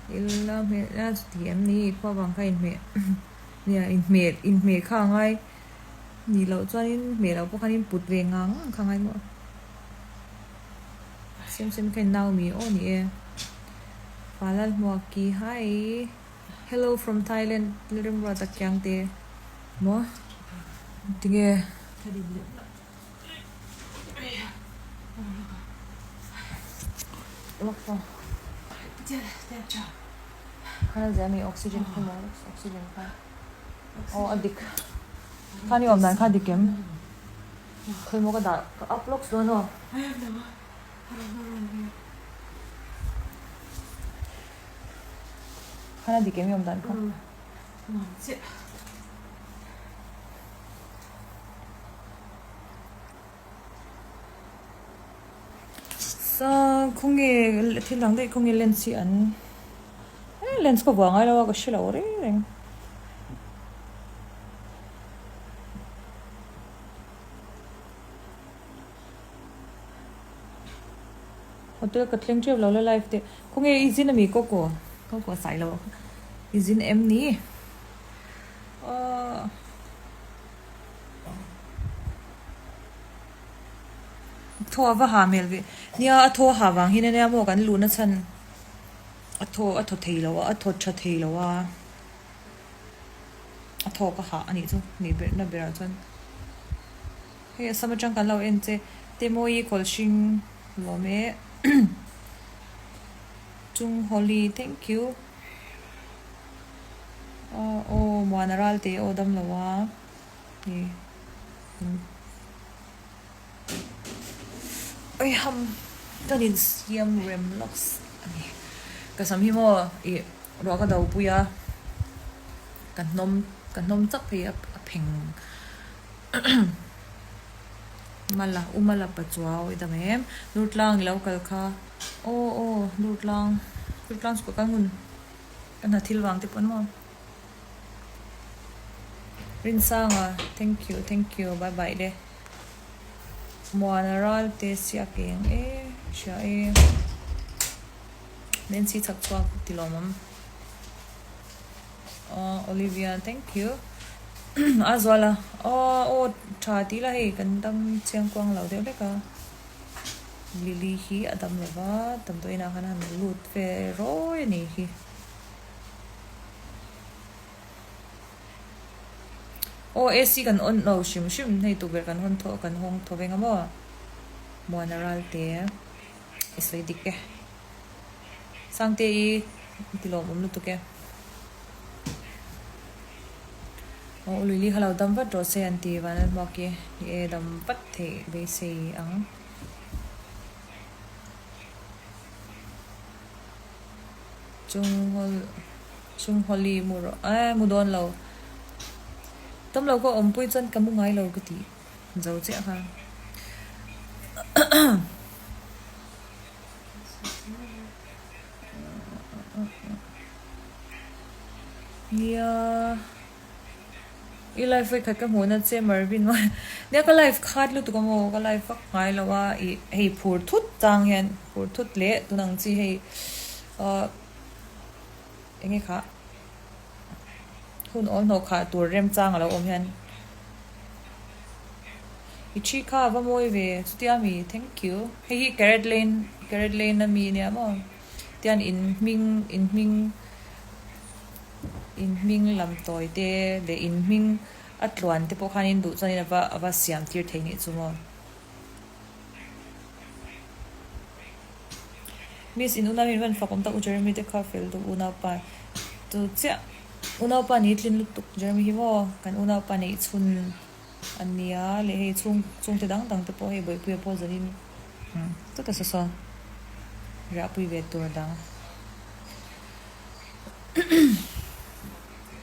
Ila hmeh a chuti em ni khuavang kha inhmeh nia inhmeh inhmeh kha a ngai nih loh chuanin hmeh loh pawh khanin put ve ngang ngang kha a ngai maw sem sem kha in nau mi aw ni e Falalhmuaki hi hello from Thailand Lalremruata Kiangte maw tinge. Oxygen kha maw oxygen kha aw a dik khani awm dan kha a dik em khawi maw ka dah ka up lawk dawn aw. Khan a dik em i awm dan kha. Sa khawnge thil dang daih khawnge lens hi an eh lens ka vuah ngai lo a ka hre lo reng reng. Hotel ka thleng teuh lo la live te khawnge i zin ami kawkaw kawkaw sai lo i zin em ni aw. Thaw a va ha hmel ve. Nia a thaw a ha vang hian ania maw kan luhna chhan a thaw a thaw thei lo a, a thaw tha thei lo a, a thaw ka hah a nih chu nih ber na berah chuan hei a sam atang kan lo en che Temawi Kawlhring lawm e Chung Holly thank you. Aw aw Muana Ralte aw dam lo a ni Oi ham kan in siam rem lawk a ni ka sam hi maw ih ruah ka do pui a ka hnawm ka hnawm chak phei a a pheng Mala u Mala Pachuau i dam em Durtlang i lo kal kha aw aw Durtlang Durtlang chu ka kal ngun. Ka hna thil vang te pawh an maw? Rinsanga, Thank you, thank you, bye bye le. Muana Ralte siak eng e, hria e. Nancy chak chhuak ti lawm awm. Aw Olivia, thank you. A zuala, aw aw tha ti la hei kan dam chiang kuang lo deuh hlek a. Lily hi a dam lo va, damdawiin ah khan a han lut ve rawi a nih hi. Aw AC kan on lo hrim hrim, hei tukverh kan hawn thaw kan hawng thaw veng a maw? Muana Ralte i sawi dik e. Sangte i ti lawmawm lutuk e. Aw Lily kha lo dam vat rawh se an ti Vanlalhmuaki ni e dam vat theih beisei ang. Chung chung Holly mu rawh eh mu dawn lo dam lo ka awmpui chuan ka mu ngai lo ka ti zo chiah kha. Nia i live vawikhat ka hmuhna che Marvin nia ka live khat lutuk a maw ka live vak ngai lo a ih hei phur thut chang hian phur thut leh tun ang chi hei ahh eng nge kha hun awl hnawh khah tur remchang a lo awm hian i thi kha a va mawi ve chutia mi thank you hei hi carat lane carat lane a mi nia maw. Tian in hming in hming in hming lam tawi te leh in hming a tluan te pawh khanin duh chuanin a va a va siam tir thei nih chu maw. Miss in unau in van fak awm tak u Jeremy te kha fel duh unaupa chu chiah unaupa ni tlin lutuk Jeremy hi maw kan unaupa neih chhun a nia leh hei chhung chhungte dang dang te pawh hei Bawihpuia pawh zanin Chuta saw saw riahpui ve tur dang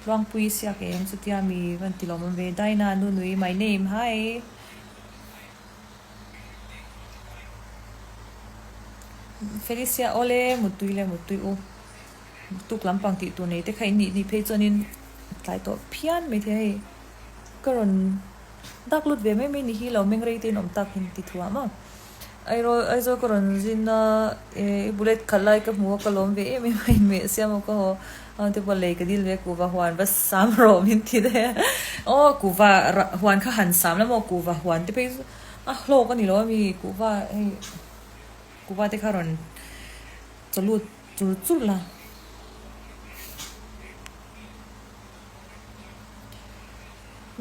Tluangpui siak eng chutia mi van ti lawm awm ve Dinah Nunui my name hi Felicia awle muttui le muttui u tuk lampang tih tur nei te kha in nih nih phei chuanin tlai tawh phian maithei hei ka rawn Dak lut ve mai mai ni hi lo meng rei te in awm tak in ti thu ah maw. Aizawl Aizawl ka rawn zin a eh i bullet khalh lai ka hmu a ka lawm ve em em a inmeh siam a ka haw a te pawh lei ka dil ve kuhva huan va sam rawh min ti daih a aw kuhva huan kha han sam la maw kuhva huan te phei chu a hlawk a ni lo ami kuhva hei kuhva te kha rawn chawlut chur chur la.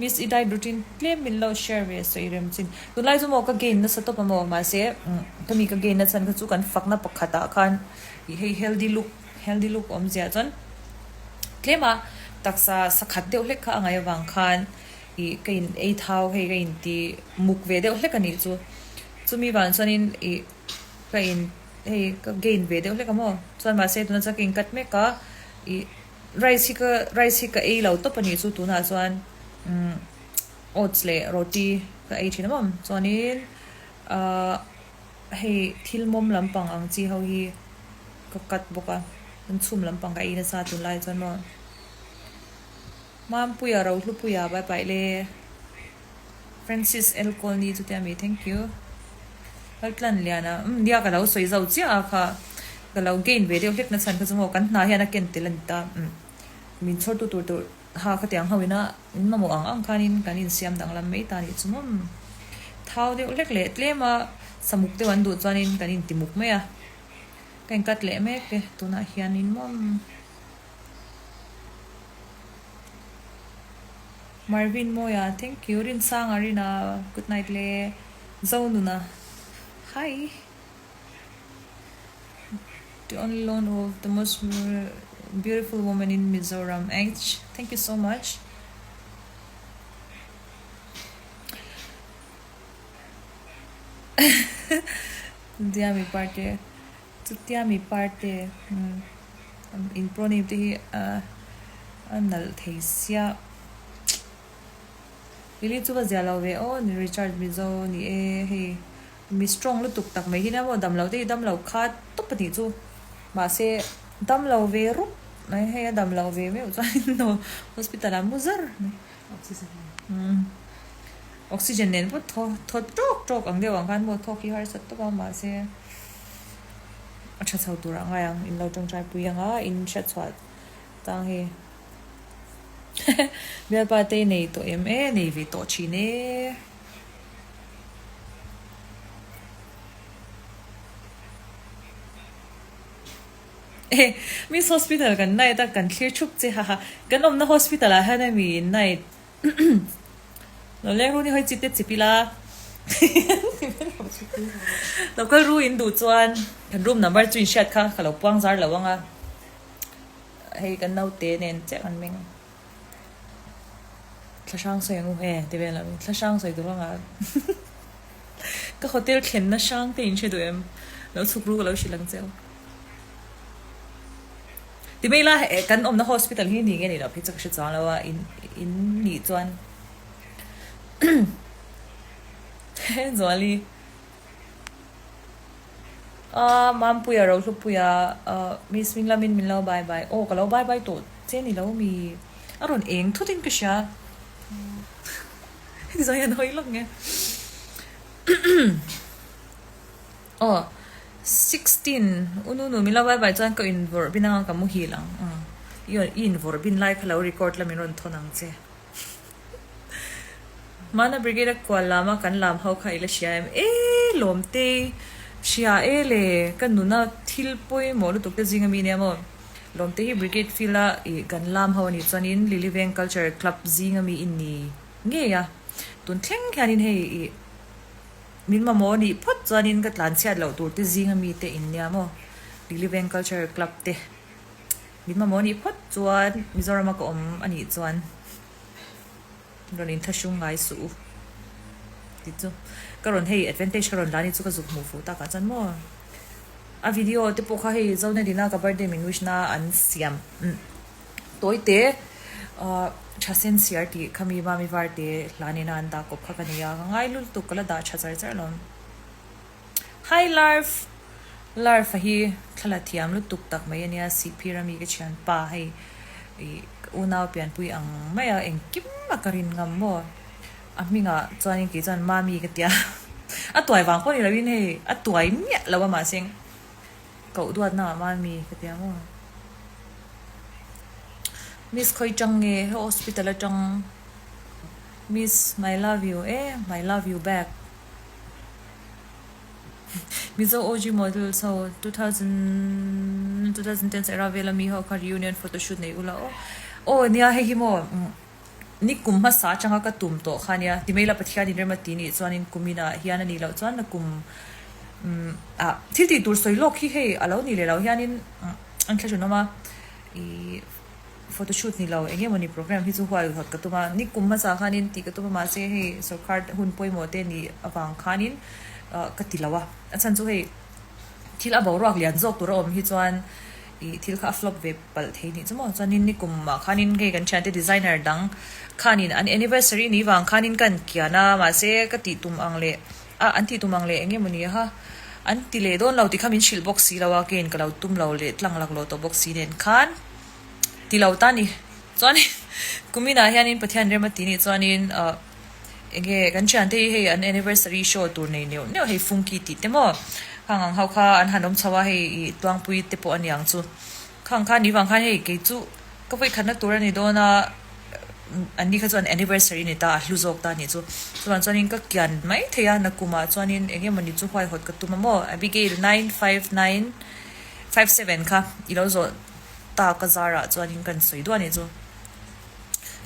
Miss i diet routine tlem min lo share ve sawi rem chin. Tunlai chu maw ka gain nasa tawp a maw mahse ka mi ka gain na chhan kha chu kan fakna pakhat ah khan ih hei healthy look healthy look awmzia chuan tlem a taksa sakhat deuh hlek kha a ngaih avang khan ih ka in ei thau hei ka in ti muk ve deuh hlek a nih chu. Chumi vang chuanin ih ka in hei ka gain ve deuh hlek a maw chuan mahse tuna chuan ka in cut mek a ih. Rice hi ka rice hi ka ei lo tawp a nih chu tunah chuan umm oats leh roti ka ei thin amawm chuanin ahh hei thil mawm lampang ang chi ho hi ka cut bawk a an chhum lampang ka ei nasa tunlai chuan maw Mampuia Rohlupuia bye bye le Francis L Colney chutia mi thank you. Kaltlan lian a, umm nia ka lo sawi zau chiah a kha ka lo gain ve deuh hlek na chhan kha chu maw kan hna hian a ken tel a ni ta umm min chhawr tu tur tur ha khatiang ho ina min mamawh ang ang khanin kan insiam danglam mai ta nih chu maw thau deuh hlek leh tlem a samuk deuh an duh chuanin kan inti muk mai a ka in cut leh mek e tunah hianin maw Marvin Mawia thank you Rinsanga Rina good night le. Zonuna hi The only lone wolf the most beautiful woman in Mizoram H thank you so much. Chutia mi parte chutia mi parte in pro name te hi a nalh thei sia. Lily chu va zia lo ve aw ni Richard Mizo ni e hei mi strong lutuk tak mai hi nia maw dam lo te hi dam lo kha tawp a nih chu mahse dam lo ve rup mai hei a dam lo ve meuh chuan in hospital ah mu zar mai oxygen nen pawh thaw thaw tawk tawk ang deuh ang khan maw thawk hi harsat tawp a mahse a tha chho tur ah ngai ang in lo tawngtai pui ang a in hriatchhuah tang hi. Bialpa te nei tawh em e, nei ve tawh thin e. E Miss Hospital kan night a kan thlir thup che haha kan awmna hospital ah hian ami in night lo leng ru ni hawi chip te chip ila lo kal ru in duh chuan kan room number chu in hriat kha ka lo puang zar lo ang a. Hei kan naute nen chiah kan meng thla hrang sawi ang u he ti vel ang thla hrang sawi tur anga ka hotel thlenna hrang te in hre duh em lo chhuk ru ka lo hrilh ang cheu ti mai la kan awmna hospital hi ni nge ni lo phei chu ka hre chuang lo a in in nih chuan Zuali. Aaa Mampuia Rohlupuia aaa Miss Ming lamin min lo bye bye aw ka lo bye bye tawh che ni lo mi a rawn eng thut in ka hria heti zawng hian hawi lawk nge aw 16 ununu min lo bye bye chuan ka invawrh bin anga ka muhil ang i invawrh bin lai kha lo record la min rawn thawn ang che. Hmana Brigade a kual lam a kan lam ho kha i la hria em? E Lawmtei, hria e le, ka nuna thil pawimawh lutuk te zing ami nia maw? Lawmtei hi Brigade field a i kan lam ho anih chuanin Liliveng Culture Club zing ami i ni ngei a, tun thleng hianin hei i min mamawh anih phawt chuanin ka tlan chhiat loh tur te zing ami te in nia maw? Liliveng Culture Club te. Min mamawh anih phawt chuan Mizorama ka awm anih chuan rawn inthlahrung ngai suh u tih chu ka rawn hei advantage ka rawn la ni chu ka zuk hmuh fuh takah chuan maw a video te pawh kha hei Zonedina ka birthday min wish na an siam tawi te ah tha sen siar tih khami mami var te hla nena an dah kawp kha ka nei a ka ngai lutuk ka la dah tha char char alawm. Hi Larf! Larf a hi thla la thiam lutuk tak mai ania Sihphir ami ka thian pa hei ih ka unau pianpui ang mai a engkim a ka rin ngam maw? A hmingah chuanin kei chuan Mami ka tia. A tuai vang pawh ni loin hei a tuai miah lo a mahse koh duatna ah mami ka ti ang aw. Miss khawi tang nge he hospital atang Miss my love you e my love you back. Mizo OG models ho 2000 2010 era vela mi ho kha reunion photo shoot nei ula aw. Aw nia hei hi maw ni kum hmasa atanga ka tum tawh kha nia ti mai la Pathian in rem a ti nih chuanin kum inah hian a nih loh chuan na kum ah thil tih tur sawi lawk hi hei a lo nih leh loh hianin an thlahrunawm a ih Photo shoot ni lo, eng emawni program hi chu huai hawt ka tum a, ni kum hmasa khanin tih ka tum a mahse hei sorkar hun pawimawh te nih avang khanin ka ti lo a, a chhan chu hei thil a boruak lian zawk tur a awm hi chuan ih thil kha a flop ve palh thei nih chu maw, chuanin ni kum ah khanin hei kan thiante designer dang khanin an anniversary ni vang khanin ka an kian a mahse ka tih tum ang leh a an tih tum ang leh eng emawni ha an ti leh dawn lo tih kha min hrilh bawk si lo a, keiin ka lo tum lo leh tlang laklawh tawh bawk si nen khan. Ti lo ta ni. Chuanin kuminah hianin Pathian rem a ti nih chuanin ah enge kan thiante hi hei an anniversary show tur nei neuh neuh hei Funky tih te maw khang ang ho kha an han awm chho a hei ih Tuangpui te pawh a ni ang chu. Khang kha ni vang khan hei kei chu ka vawikhatna tur a ni dawn a an ni kha chuan anniversary ni ta a hlu zawk ta a nih chu. Chuvang chuanin ka kian mai thei a nakumah chuanin enge mawni chu huaihawt ka tum a maw Abigail 95957 kha i lo zawh. Tak a zarah chuanin kan sawi duah a nih chu.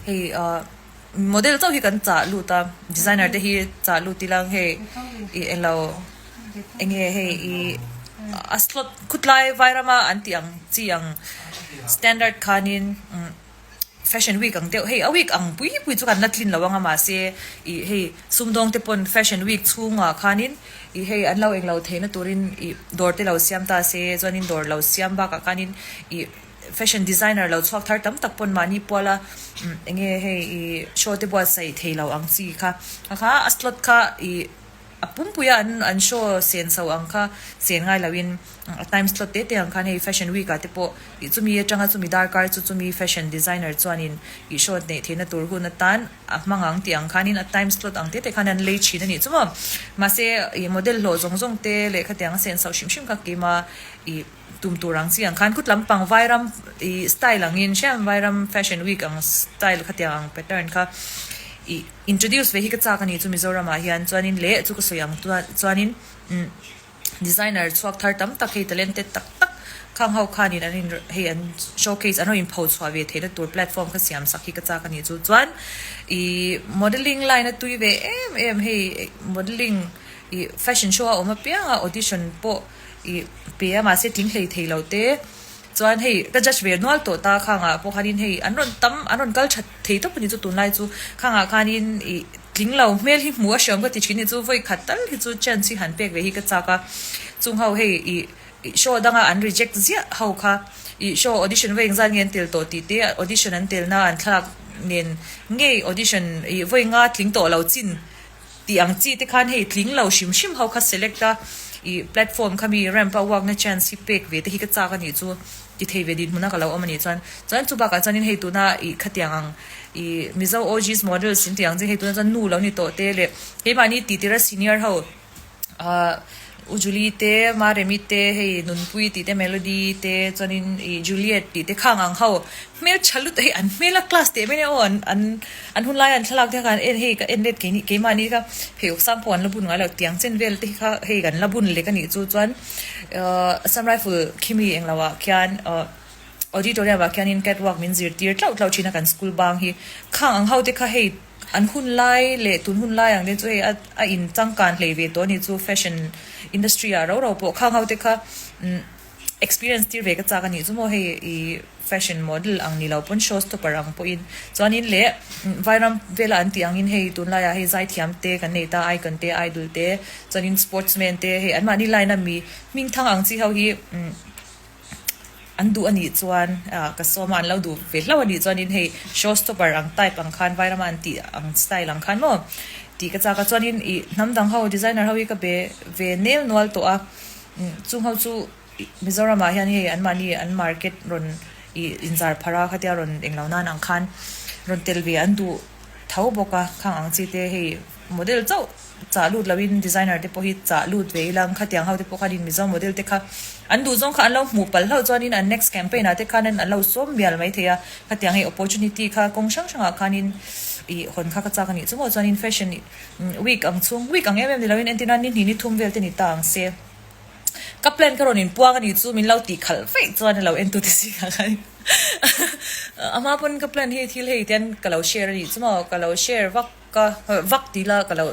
Hei ah model chauh hi kan chah lut a designer te hi chah lut ila hei ih englo enge hei ih a slot khutlai vairama an tih ang chi ang standard khanin umm fashion week ang deuh hei a week ang pui pui chu kan la tlin lo ang a mahse ih hei sumdawng te pawn fashion week chhungah khanin Ih hei an lo englo theihna turin ih dawr te lo siam ta se chuanin dawr lo siam bakah khanin ih fashion designer lo chhuak thar tam tak pawn mahni puala enge hei ih show te buatsaih thei lo ang chi kha a kha a slot kha ih a pumpuia an an show sen chho ang kha sen ngai loin a time slot te te ang khan hei fashion week ah te pawh ih chumi atanga chumi darkar chu chumi fashion designer chuanin ih show neih theihna tur hun atan A hmang ang tih ang khanin a time slot ang te te khan an lei thin a nih chu maw. Mahse ih model hlawh zawng zawng te leh khatiang a senso hrim hrim kha keima ih tum tur ang chi ang khan khut lampang vairam ih style angin hriam vairam fashion week ang style khatiang ang pattern kha ih introduce ve hi ka chak a nih chu Mizoram ah hian chuanin leh chu ka sawi ang chuanin umm Designer chhuak thar tam tak hei talented tak tak khang ho khanin an in hei an showcase an rawn in pho chhuah ve theihna tur platform kha siam sak hi ka chak a nih chu chuan ih modelling line a tui ve em em hei modelling ih fashion show a awm apiang a audition pawh ih pe a mahse tling hlei thei lo te Chuan hei ka judge ve nual tawh ta khangah pawh khanin hei an rawn tam an rawn kal that thei tawp a ni chu tunlai chu khangah khanin ih tling lo hmel hi hmuh a hreawm ka ti thin ni chu vawi khat tal hi chu chance hi han pek ve hi ka chak a chung ho hei ih show danga an reject ziah ho kha ih show audition vawi engzat nge an tel tawh tih te audition an telna an thlalak nen ngei audition ih vawi nga tling tawh lo chin Tih ang chi te khan hei tling lo hrim hrim ho kha select a, ih platform kha mi ramp a work na chance hi pek ve te hi ka chak a nih chu ti thei ve dinhmun a ka lo awm a nih chuan. Chuan chu bakah chuanin hei tuna ih khatiang ang ih Mizo OGs models in tih ang chi hei tuna chuan nu lo ni tawh te leh keimahni tih tir a senior ho ah U Julie te, Maremi te, hei Nunpui tih te, Melody te, chuanin ih Juliet tih te khang ang ho hmel tha lut hei an hmel a class teh mai nia aw an an an hun laia an thlalak te kha kan en hei ka en let keini keimahni kha pheikhawk sang pawh an la bun ngai lo tiang chen vel te hi kha hei kan la bun lek a nih chu chuan ahh Assam Rifle khimi englo ah khian ahh auditorium ah khianin catwalk min zirtir tlauh tlauh thin a kan school bang hi khang ang ho te kha hei An hun lai leh tun hun lai ang te chu hei a a in changkan hlei ve tawh a ni chu fashion industry ah rau rau pawh khang ho te kha umm experience tir ve ka chak a nih chu maw hei ih fashion model ang ni lo pawn show stopper ang pawhin chuanin leh vairam vela an tih angin hei tunlaiah hei zaithiam te kan nei ta icon te idol te chuanin sportsman te hei anmahni line a mi hmingthang ang chi ho hi umm. An duh a nih chuan ah ka sawm a, an lo duh ve hlauh a nih chuanin hei show stopper ang type ang khan Vairama an tih ang style ang khan maw tih ka chak a chuanin ih hnam dang ho designer ho hi ka be ve nel nual tawh a chung ho chu ih Mizoram ah hian hei anmahni an market rawn ih inzar phar a khatia rawn englo nan ang khan rawn tel ve an duh tho bawk a khang ang chi te hei model chauh. chah lut loin designer te pawh hi chah lut ve ila ang khatiang ho te pawh khanin Mizo model te kha an duh zawng kha an lo hmuh palh hlauh chuanin an next campaign ah te khanin an lo sawm mial mai thei a, khatiang hei opportunity kha kawng hrang hrangah khanin ih hawn kha ka chak a nih chu maw chuanin fashion week ang chhung week ang em em ni loin entir nan ni hnih ni thum vel te ni ta ang se. Ka plan ka rawn inpuang a nih chu min lo tih khalh vaih chuan a lo en tute zingah khan a hma pawn ka plan hi thil hei tian ka lo share a nih chu maw ka lo share vak ka vak ti la ka lo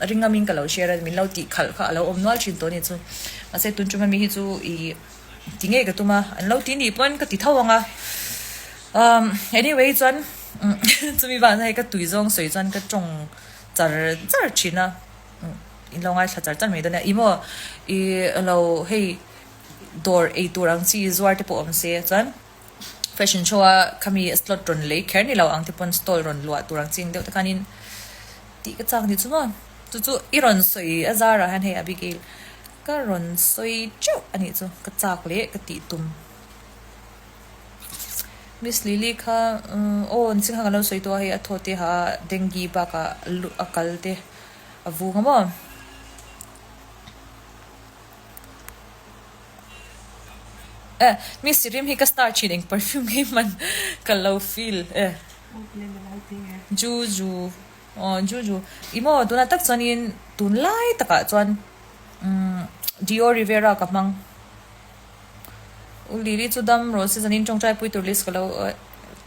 ring amin ka lo share a min lo tih khalh kha a lo awm nual thin tawh a nih chu mahse tun tum ami hi chu ih ti ngei ka tum a an lo ti nih pawn ka ti tho ang a anyway chuan chumi vang hei ka tui zawng sawi chuan ka tawng char char thin a. In lo ngaithla char char mai dawn a, ih maw ih lo hei dawr ei tur ang chi zuar te pawh awm se chuan fashion show a khami slot rawn lei kher ni lo ang te pawn stall rawn luah tur ang chi ang deuh te khanin tih ka chak ni chu maw chu chu i rawn sawi a zarah hian hei Abigail ka rawn sawi teuh a nih chu ka chak leh ka tih tum. Miss Lily kha aw an ching kha kan lo sawi tawh a hei a thaw te ha dengue bakah a kal te a vung a maw. Eh Miss Sirim hi ka star thin eng perfume nge hman ka lo feel eh. Juju aw Juju i maw tunah tak chuanin tunlai takah chuan umm Dior Rivera ka hmang. U Lily chu dam rawh se zanin tawngtai pui tur list ka lo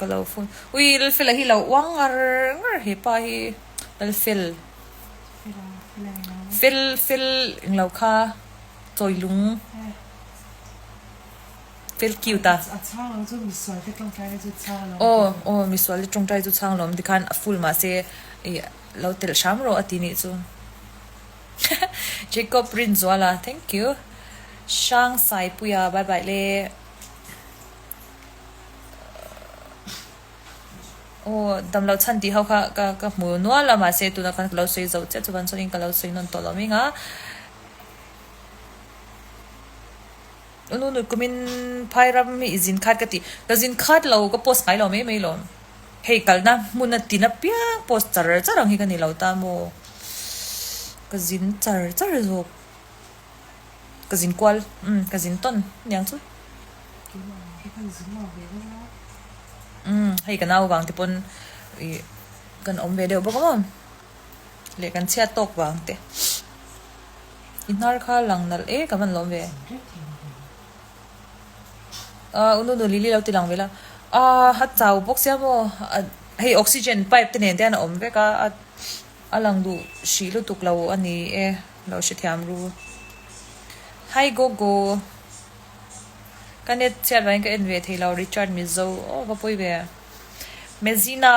ka lo phone ui Lalfela hi lo uang ngar ngar he pa hi Lalfel fel fel englo kha chawilung fel cute a aw aw misual te tawngtai chu chhang lawm tikhan a full mahse ih lo telh hram rawh a ti nih chu. Jacob Rinzuala thank you Hrang Saipuia bye bye le Aw damlo chhan tih ho kha ka ka hmu nual a mahse tunah khan ka lo sawi zo chiah chuan chuanin ka lo sawi nawn tawh lo mai ang a. U nu kumin phai ram hi i zin khat ka ti ka zin khat lo ka post ngai lo mai mai lawm. Hei kalna hmun a tin apiang post char char ang hi ka ni lo ta maw? Ka zin char char zawk. Ka zin kual umm ka zin tawn aniang chu. Umm hei ka nau vang te pawn ih kan awm ve deuh bawk a maw? Leh kan chhiat tawk vang te. I hnar kha lang nalh e ka van lawm ve. Ahh u nunu Lily lo ti lang ve la ahh a chau bawk sia maw hei oxygen pipe te nen te hian a awm vek a a lang duh hrih lutuk lo a ni e lo hrethiam ru hi gogo ka net chhiat vangin ka en ve thei lo Richard Mizo aw va pawi ve Mezina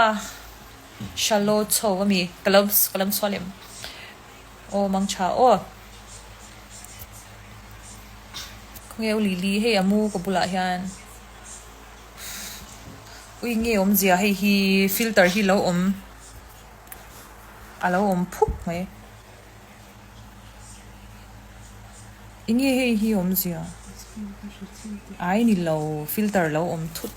Shalo chho a mi ka lo ka lam chhuah lem. Aw mang tha aw. Khawnge u Lily hei a mu ka bulah hian ui nge awmzia hei hi filter hi lo awm a lo awm phuk mai enge hei hi awmzia ai ni lo filter lo awm thut.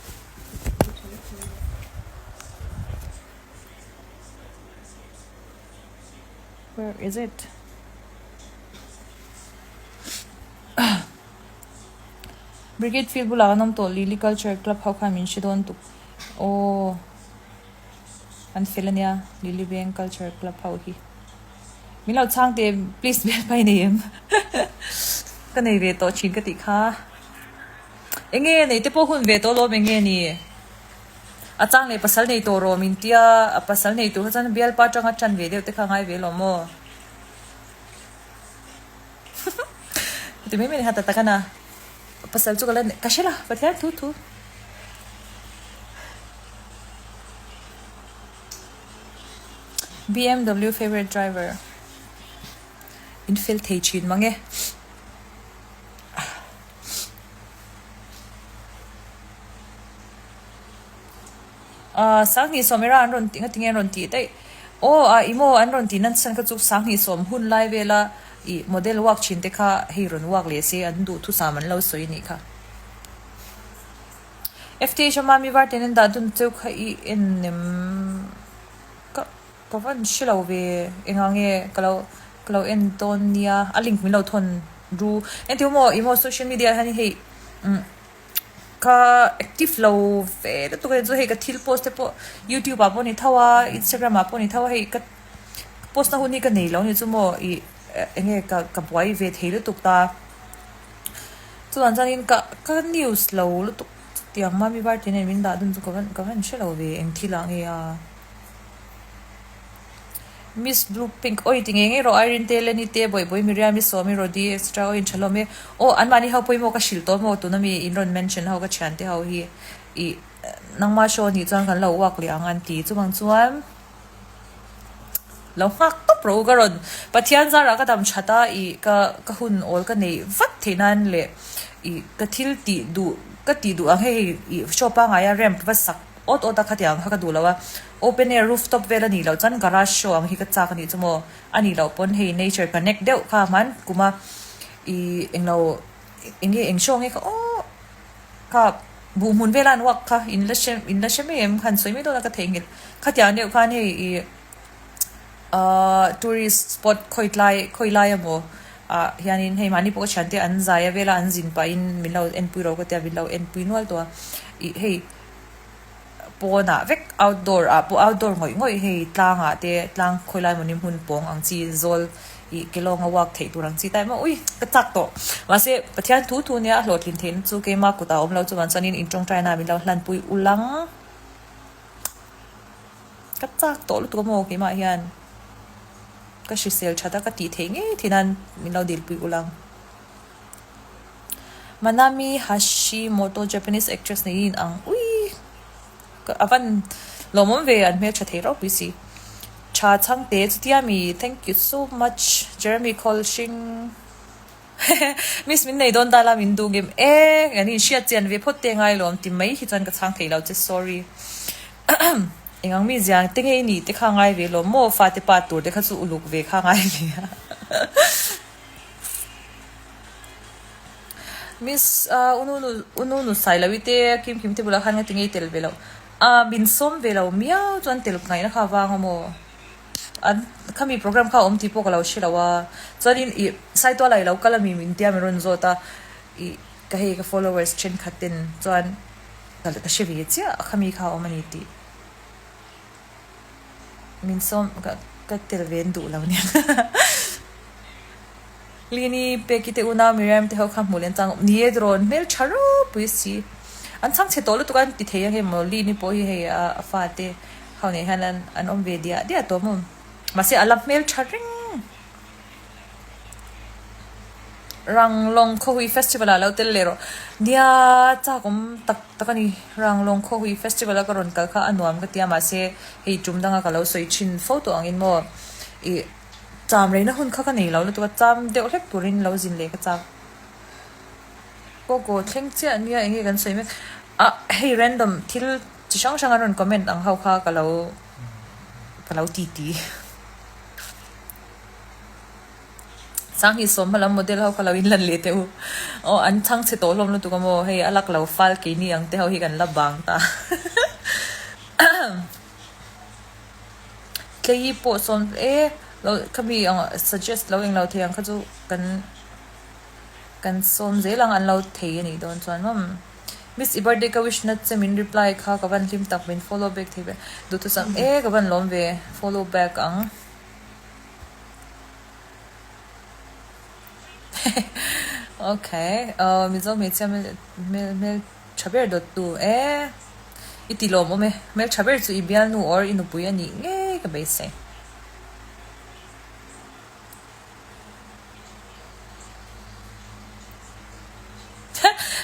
Where is it? Brigade field bulah kan awm tawh Lily Culture Club ho khan min hre dawn tuk aw an fel ania Lily Veng Culture Club ho hi min lo chhang teh please bial pai nei em ka nei ve tawh thin ka tih kha enge nei te pawh hun ve tawh alawm enge ni. A chang leh pasal nei tawh rawh min tia, a pasal nei tur kha chuan bialpa atanga tan ve deuh te kha a ngai ve lo maw? Ti mai mai ni kha ta tak a na. Pasal chu ka la ka hre la, Pathian thu thu. BMW favourite driver in fel thei thin mang e. Ahh Sanghnih Sawmera an rawn tih nga tinge an rawn tih daih aw ah ih maw an rawn tih nan chhan kha chu Sanghnih Sawm hun lai vela ih model work thin te kha hei rawn work leh se an duh thusam an lo sawi anih kha. FTH a mami var ten an dah dun cheu kha i en nem ka. Ka van hre lo ve engah nge ka lo ka lo en dawn nia a link min lo thawn ru engtin maw ih maw social media ah hian hei umm ka active lo ve lutuk a chu hei ka thil post te pawh youtube ah pawh a ni tho a instagram ah pawh a ni tho a hei ka post na hun hi ka nei lo a ni chu maw ih eng nge ka ka buai ve thei lutuk ta chuvang chuanin ka ka news lo lutuk chutiang mami var tih nen min dah dun chu ka van ka van hre lo ve eng thil ah nge a. Miss Blue Pink awi ti ngei ngei rawh Irene te Lenny te Bawihbawi Miriam i Sawmi Rody etc aw in tha hlawm e aw an mahni ho pawimawh ka hrilh tawh maw tuna mi in rawn mention ho ka thian te ho hi ih nangma show anih chuan kan lo uak leh ang an ti chuvang chuan lo nghak tawp rawh u ka rawn Pathian zarah ka dam that a ih ka ka hun awl ka neih vat theih nan leh ih ka thil tih duh ka tih duh ang hei hei ih show pangngai a ramp va sak Awt awt a khatiang kha ka duh lo a, open air roof top vel a nih loh chuan garage show ang hi ka chak a nih chu maw, a nih loh pawn hei nature connect deuh kha hman kum a ih englo eng nge eng show nge kha aw kha buh hmun vela an uak kha in la hre in la hre mai em khan sawi mai dawn a ka theihnghilh khatiang deuh khan hei ih ahh tourist spot khawi tlai khawi lai emaw ah hianin hei mahni pawh ka thiante an zai a vela an zin pahin min lo enpui ro ka tia min lo enpui nual tawh a ih hei. Pawnah vek outdoor ah pawh outdoor ngawih ngawih hei tlang ah te tlang khawi lai mawni hmun pawng ang chi zawl ih kelawng a walk theih tur ang chi tai maw ui ka chak tawh mahse Pathian thu thu nia a hlawhtlin theihna chu keima kutah a awm lo chuan chuanin in tawngtai na min lo hlanpui ulang ka chak tawh lutuk a maw keimah hian ka hrisel that a ka tih theih ngei theih nan min lo dilpui ulang. Manami Hashimoto Japanese actress nei in ang ui ka a van lawmawm ve an hmeltha thei ropui si tha chhangte chutia mi thank you so much Jeremy Kholshing Miss min nei dawn ta la min duh ngem e kan in hriat chian ve phawt te ngai lawm ti mai hi chuan ka chhang thei lo che sorry eng ang mi ziang te nge i nih te kha ngai ve lawm maw fate pa tur te kha chu uluk ve kha ngai ve a. Miss ah Ununu Ununu Sailovi te Kim Kim te bulah khan nga ti ngei tel ve loh ah min sawm ve lo miau chuan tel ngaihna kha avang a maw an khami program kha a awm tih pawh ka lo hre lo a chuanin ih Saituala i lo kal ami min tia min rawn zawt a ih ka hei ka followers thenkhat ten chuan ka hre ve chiah khami kha a awm a ni tih. Min sawm ka ka tel ve an duh lo nia. Lini Peki te unau Miriam te ho kha hmuh leh an chang awm. Ni e rawn hmel tha ropui si. An chhang chhe tawh lutuk a an ti thei ang em maw Lini pawh hi hei a fate ho nen hian an an awm ve diah diah tawh maw. Mahse a la hmel tha reng. Ranglawng Khawhui Festival ah lo tel leh rawh. Nia chak awm tak tak a ni. Ranglawng Khawhui Festival a ka rawn kal kha a nuam ka tia mahse hei tum danga ka lo sawi thin fo tawh angin maw ih cham reina hun kha ka nei lo lutuk a, cham deuh hlek turin lo zin leh ka chak. Kawkaw thleng chiah nia eng nge kan sawi mek ah hei random thil chi hrang hrang an rawn comment ang ho kha ka lo ka lo ti ti. Sanghnih sawm hma lam model ho kha lo inlan leh teh u. Aw an chhang chhe tawh hlawm lutuk a maw hei a lak lo fal keini ang te ho hi kan la bang ta. Tlei pawh sawm e lo khami ang suggest lo englo thei ang kha chu kan kan sawm zel ang an lo thei a nih dawn chuan maw. Miss i birthday ka wish na che min reply kha ka van hlim tak min follow back thei ve duhthusam e ka van lawm ve follow back ang. Ok uh Mizo hmeichhia hmel hmel hmel tha ber dawt tu e i ti lawm awm e hmel tha ber chu i bialnu or i nupui a nih ngei ka beisei.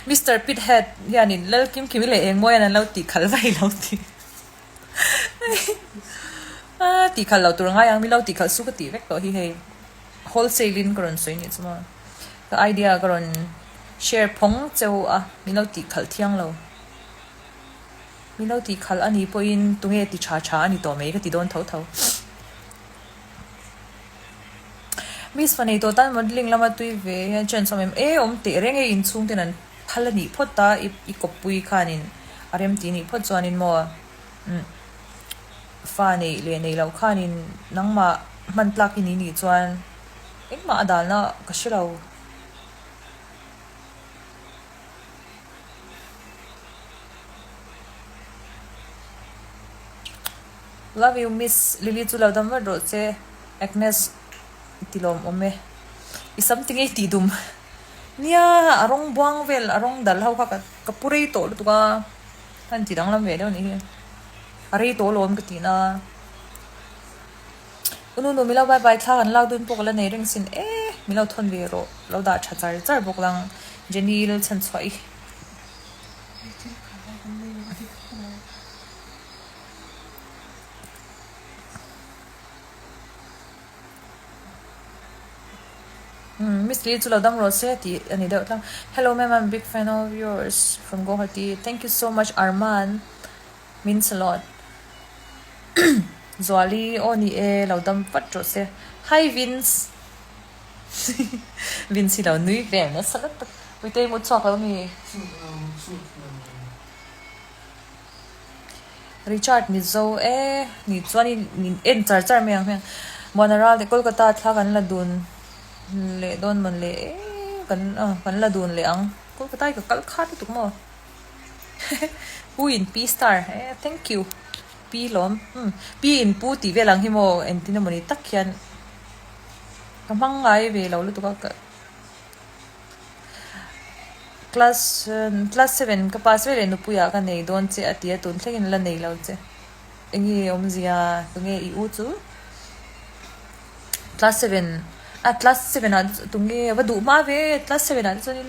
Mister Pithead hianin Lalkimkimi leh Engmawia'n an lo tih khalh vai lo tih. A tih khalh lo tur a ngai ang, min lo tih khalh su ka tih vek tawh hi hei wholesale in ka rawn sawi nih chu maw ka idea ka rawn share phawng cheu a min lo tih khalh thiang lo min lo tih khalh a nih pawhin tunge ti tha tha a ni tawh mai ka ti dawn tho tho Miss Fanei tawh tan modelling lama tui ve hian chance awm em e awm teh reng e inchhung ten an Phal a nih phawt a, i kawppui khanin a remti nih phawt chuanin maw umm. Fa neih leh neih loh khanin nangmah hman tlak i ni nih chuan engmah a dalna ka hre lo. Love you miss Lily chu lo dam vat rawh che Agnes i ti lawm awm e. I sam tinge i tih dum nia a rawng buang vel a rawng dal ho kha ka pu rei tawh lutuk a han ti danglam ve deuh a nih hi a rei tawh alawm ka tihna. U Nunu milo bye bye thla kan lak dun pawh ka la nei reng sin e milo thawn ve rawh lo dah tha char char bawk lang Jenny Lalchhanchhuah i. Miss Lee chu lo dam rawh se tih a ni deuh tlang. Hello ma'am I'm a big fan of yours from Guwahati thank you so much Arman means a lot Zuali aw ni e lo dam vat rawh se Hi Vince Vince hi lo nui vel nasa lutuk Puitei mut chhuak lo mi? Richard Mizo e ni chuan in min en char char mai ang hmiang. Muana ral te Kolkata thla kan la dun leh dawn mawn le e kan kan la dun leh ang. Kolkata hi ka kal khat lutuk maw. Pu in Pi star e thank you Pi lawm umm Pi in Pu tih vel ang hi maw engtin emawni tak hian ka hmang ngai ve lo lutuk a ka. Class class seven ka pass veleh nupuiah ka nei dawn che a ti a, tun thlengin la nei lo che. Enge awmzia tunge i u chu? Class seven a class seven ah tunge a va duh hma ve class seven ah te chuanin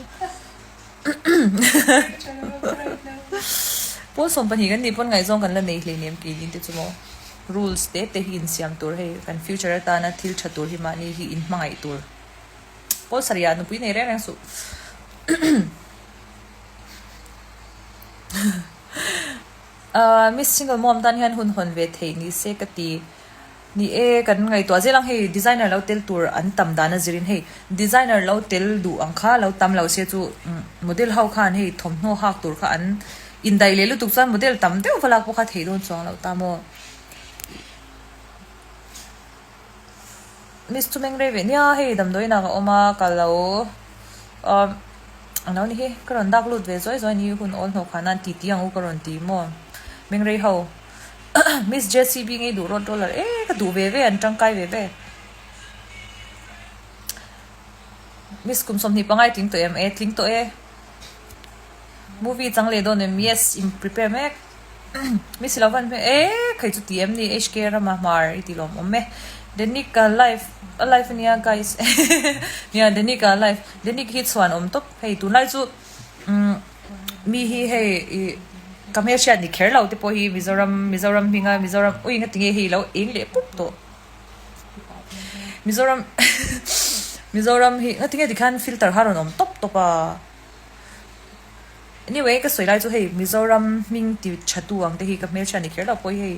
pawl 12 kan nih pawn ngaihzawng kan la nei hleinem keini te chu maw rules te te hi insiam tur hei kan future atana thil tha tur hi mahni hi inhmangaih tur. Pawl sarih ah nupui nei reng reng suh. Miss single mom tan hian hun hawn ve theih ni se ka ti. Ni e, kan ngaihtuah zel ang hei designer lo tel tur an tam dan a zirin hei designer lo tel duh ang kha lo tam lo se chu model ho khan hei thawmhnaw hak tur kha an indaih leh lutuk chuan model tam deuh va lak pawh kha theih dawn chuang loh ta maw. Miss chu meng rei ve nia hei damdawiin ah ka awm a ka lo umm a lo ni hi ka rawn dak lut ve zuai zuai ni hun awl hnawh khan a ti ti ang u ka rawn ti maw meng rei ho Miss JCB ngei duh rawt roller e ka duh ve ve an tangkai ve ve Miss kum 25 tling tawh em e tling tawh e Movie chang leh dawn em yes in prepare mek Miss ilo van hmel e khai chu ti em ni HK rama hmar i ti lawm awm e Denica life a life ania guys nia Denica life Denic hi chhuan awm tawp hei tunlai chu umm mi hi hei i ka hmelhriat ni kher lo te pawh hi Mizoram Mizoram hminga Mizoram ui nga tinge hei ilo eng leh pup tawh Mizoram Mizoram hi nga tinge tikhan filter kha rawn awm tawp tawp a. Anyway ka sawi lai chu hei Mizoram hming ti tha tu ang te hi ka hmeltha ni kher lo pawh hi hei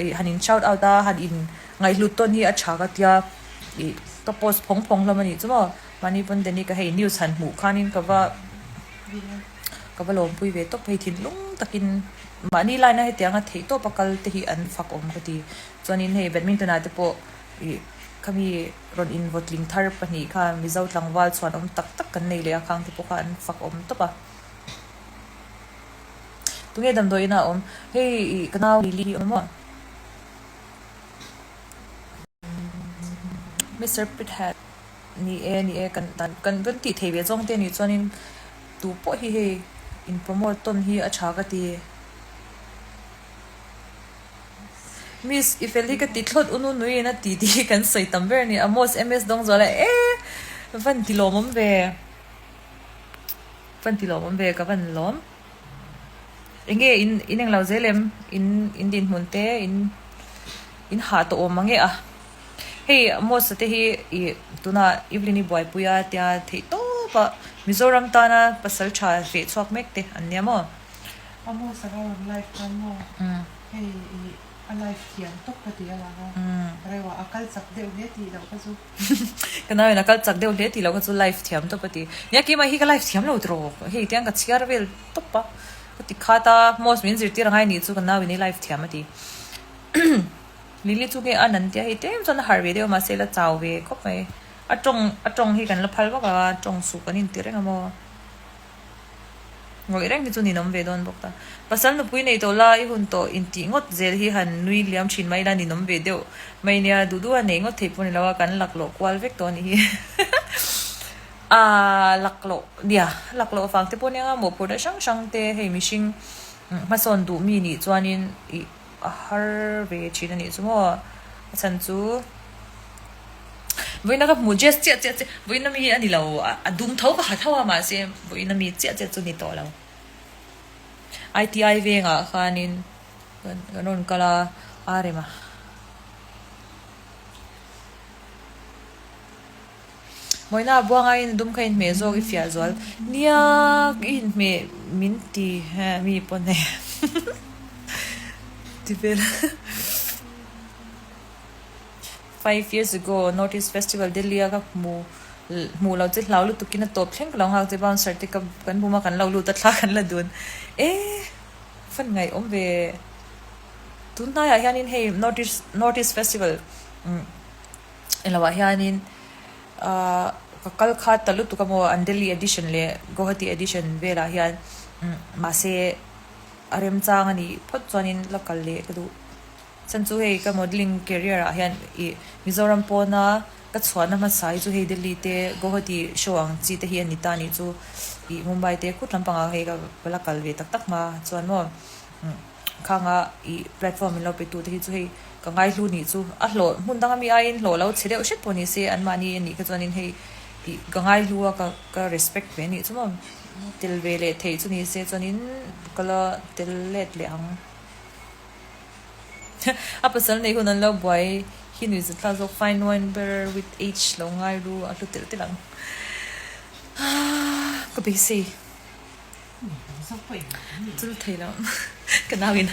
ih han in shout out a han in ngaihhlut tawn hi a tha ka tia ih ka post phawng phawng hlawm a nih chu maw mahni pawn Danny ka hei news han hmuh khanin ka va ka va lawmpui ve tawp hei thinlung takin mahni line a hetianga theih tawp a kal te hi an fak awm ka ti chuanin hei badminton ah te pawh ih khami Rawn invawtling thar pahnih kha Mizo tlangval chhuan awm tak tak kan nei leh a, khang te pawh kha an fak awm tawp a. Tunge damdawi inah a awm? Hei ih ka nau Lily hi a awm maw? Mister Pithad, Ni e, ni e, kan kan kan kan tih thei ve zawng te nih chuanin tu pawh hi hei in promote tawn hi a tha ka ti. Miss i fel hi ka ti thlawt u nu nui in a ti tih hi kan sawi tam ber a ni Amos MS Dawngzuala e van ti lawmawm ve van ti lawmawm ve ka van lawm enge in in englo zel em in in dinhmun te in in hah tawh awm ang e a hei Amos a te hi ih tuna Evelyn i buaipui a tia theih tawp a Mizoram tana pasal tha feh chhuak mek te an nia maw. Amos a va rawn live khan maw hei i a live thiam tawp ka ti a lang a reuh a a kal chak deuh hle tih loh kha chu. Ka nau in a kal chak deuh hle tih loh kha chu live thiam tawp a ti. Nia keimah hi ka live thiam lo tiraw hei tiang ka chhiar vel tawp a ka ti khat a Amos min zirtir angai nih chu ka nau in i live thiam a ti. Lily chu nge a nan tia hei tlem chuan a harh ve deuh a mahse la chau ve khawp mai. A tawng a tawng hi kan la phal vak a, tawng suh kan inti reng a maw. Ngawih reng hi chu ninawm ve dawn bawk ta. Pasal nupui nei tawh la i hun tawh intih ngawt zel hi han nui liam thin mai ila ninawm ve deuh mai nia duh duh a nei ngawt theih pawh ni lo a kan laklawh kual vek tawh a nih hi. Aaa laklawh nia laklawh vang te pawh nia nga mawhphurhna hrang hrang te hei mihring hmasawn duh mi nih chuanin ih a har ve thin a nih chu maw a chhan chu vawiina ka hmu dress chiah chiah chiah vawiina mi hi a ni lo a dum tho ka ha tho a mahse vawiina mi chiah chiah chu ni tawh lo I_T_I vengah khanin kan rawn kal a a rem a. Mawina buanga in dum kha inhmeh zawk i fiah zual. Nia i inhmeh min ti he mi pawn hei ti vel 5 years ago North East Festival Delhi a ka hmu hmuh lo che hlau lutuk in a tawp thleng ka lo nghak che bouncer te ka kan bum a kan lo lut a thla kan la dun e fan ngaih awm ve tun hnaiah hianin hei North East North East Festival Englo ah hianin ahh ka kal kha ta lutuk a maw an Delhi edition leh Guwahati edition velah hian mahse a remchang a nih phawt chuanin la kal leh ka duh. Chhan chu hei ka modelling career ah hian ih Mizoram pawna ka chhuahna hmasa hi chu hei Delhi te Guwahati show ang chi te hi a ni ta nih chu ih Mumbai te khut lampangah hei ka la kal ve tak tak hma chuan maw. Khanga i platform min lo pe tu te hi chu hei ka ngaihlu nih chu a hlawh hmun danga mi aiin hlawh lo chhe deuh hret pawh ni se anmahni a nih kha chuanin hei ih ka ngaihlu a ka ka respect ve anih chu maw tel ve leh theih chu ni se chuanin ka la tel let leh ang a pasal nei hun an lo buai hi nuih zat thlak zawk fine wine bearer with age lo ngai ru a hlu telh telh ang ka beisei. Chul thei lo ka nau in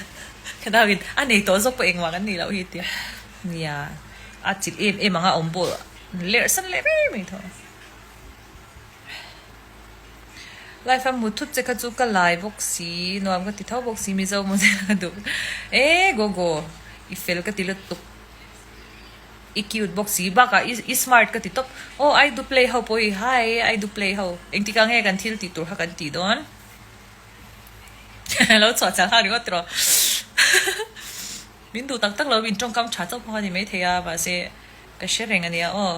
ka nau in a nei tawh zawk pawh engmah kan nei loh hi tia nia a chilh em em ang a awm pawh lerh san leh mai mai tho life a mut thut che kha chu ka lai bawk si nuam ka ti tho bawk si mizo model ka duh e go go i fel ka ti lutuk. I cute bawk si bakah i i smart ka ti tawp aw I do play ho pawh hi hi I do play ho engtikah nge kan thil tih tur kha kan tih dawn lo chhuah chal nghal ringawt tiraw min duh tak tak lo min tawngkam tha chauh pawh a ni maithei a mahse ka hre reng ania aw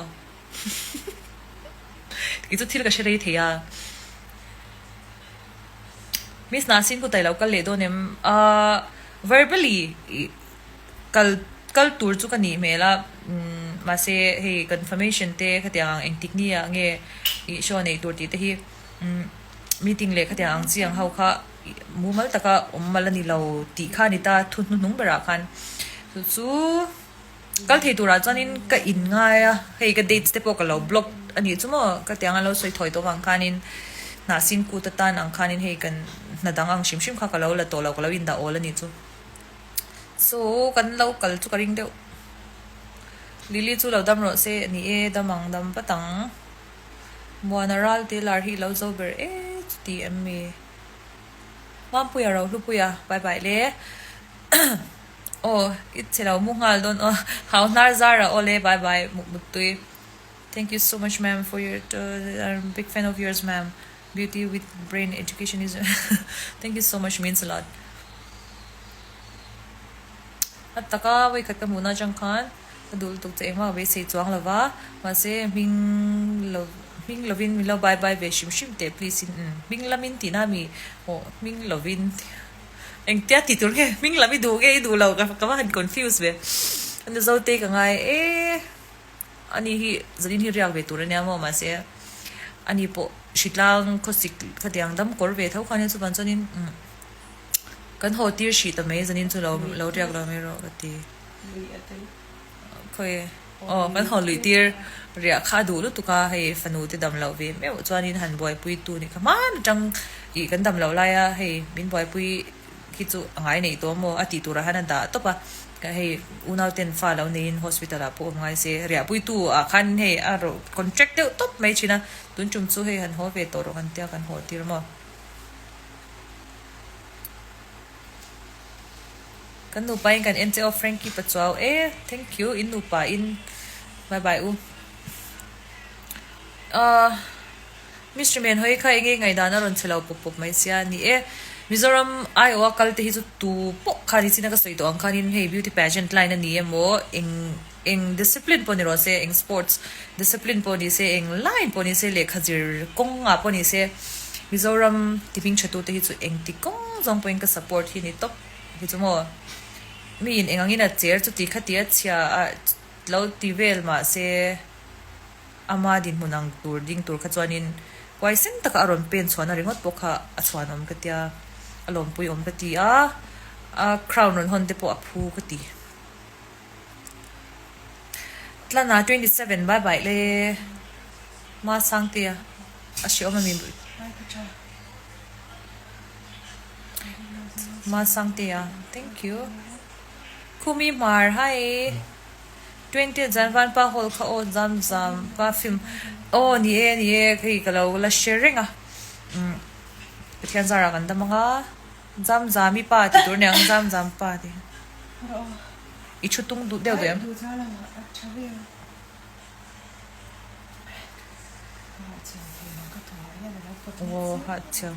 kei chu thil ka hre rei thei a Miss Nasin kutah i lo kal leh dawn em ahh verbally ih. Kal kal tur chu ka nih hmel a, mahse hei confirmation te khatiang ang engtik ni ah nge ih show neih tur tih te hi meeting leh khatiang ang chi ang ho kha mumal taka awm mal a ni lo tih kha a ni ta thu hnuhnung berah khan chu chu kal thei turah chuanin ka in ngai a, hei ka dates te pawh ka lo block a nih chu maw ka tiang a lo sawi thawi tawh vang khanin hnah sin kut atan ang khanin hei kan hna dang ang hrim hrim kha ka lo la tawh lo ka lo indah awl a nih chu. Chu kan lo kal chu ka ring deuh. Lily chu lo dam rawh se ni e dam ang dam vat ang. Muana ral te lar hi lo zo ber e chuti em mi. Mampuia ro hlupuia bye bye le. Aw i che lo mu nghal dawn aw hau hnar zar a aw le bye bye muk muttui. Thank you so much ma'am for your I'm big fan of yours ma'am. Beauty with brain education is thank you so much means a lot. A taka vawikhat ka hmuhna atang khan ka duh lutuk che engmah ka beisei chuang lo va mahse hming lo hming lovin min lo bye bye ve hrim hrim teh please in umm hming lamin tihna mi aw hming lovin engtia tih tur nge hming lam i duh nge i duh lo ka va han confuse ve a Mizote ka ngai e. Ani hi zanin hi riak ve tur ania maw mahse ani pawh hritlang khawsik khatiang dam kawr ve tho kha ania chuvan chuanin umm kan haw tir hrih ta mai zanin chu lo lo riak lo mai rawh ka ti khawi aw kan haw luih tir riah kha a duh lutuk a hei fanu te dam loh ve meuh chuanin han buaipui tu nih kha hman atang ih kan dam loh laia hei min buaipui khi chu a ngai neih tawh maw a tih turah hian a dah tawp a ka hei unau ten fa lo neiin hospital ah pawh awm ngai se riahpuitu ah khan hei a rawh contract deuh tawp mai thin a tun tum chu hei han haw ve tawh rawh kan tia kan haw tir maw. Kan nupa in kan en che aw Frankie Pachuau e thank you in nupa in bye bye u. Ahh Mister Men hawi kha enge ngaihdan a rawn che lo pawp pawp mai sia ni e. Mizoram aiawh a kal te hi chu tu pawh khan i china ka sawi tawh ang khanin hei beauty pageant line a ni emaw eng eng discipline pawh ni rawh se eng sports discipline pawh ni se eng line pawh ni se lehkha zir kawng ah pawh ni se Mizoram ti hming tha tu te hi chu engti kawng zawng pawhin ka support hi ni tawp hi chu maw mi in eng angin a cher chuti khati a chhia a lo ti vel mahse Ama dinhmun ang tur ding tur kha chuanin huaisen taka a rawn pen chhuahna ringawt pawh kha a chhuanawm ka tia, a lawmpui awm ka ti a, a crown rawn hawn te pawh a phu ka ti. Tlana 27 bye bye le Ma Sangtea a hre awm ami? Ma Sangtea thank you. Khumi Hmar hi. Twentieth zan vanpa hall kha aw zam zam pa film aw ni e ni e hei ka lo la hre reng a umm Pathian zarah kan dam ang a zam zami pa tih tur aniang zam zam pa tih i thu tung duh deuh duh em. Aw hahchhiau.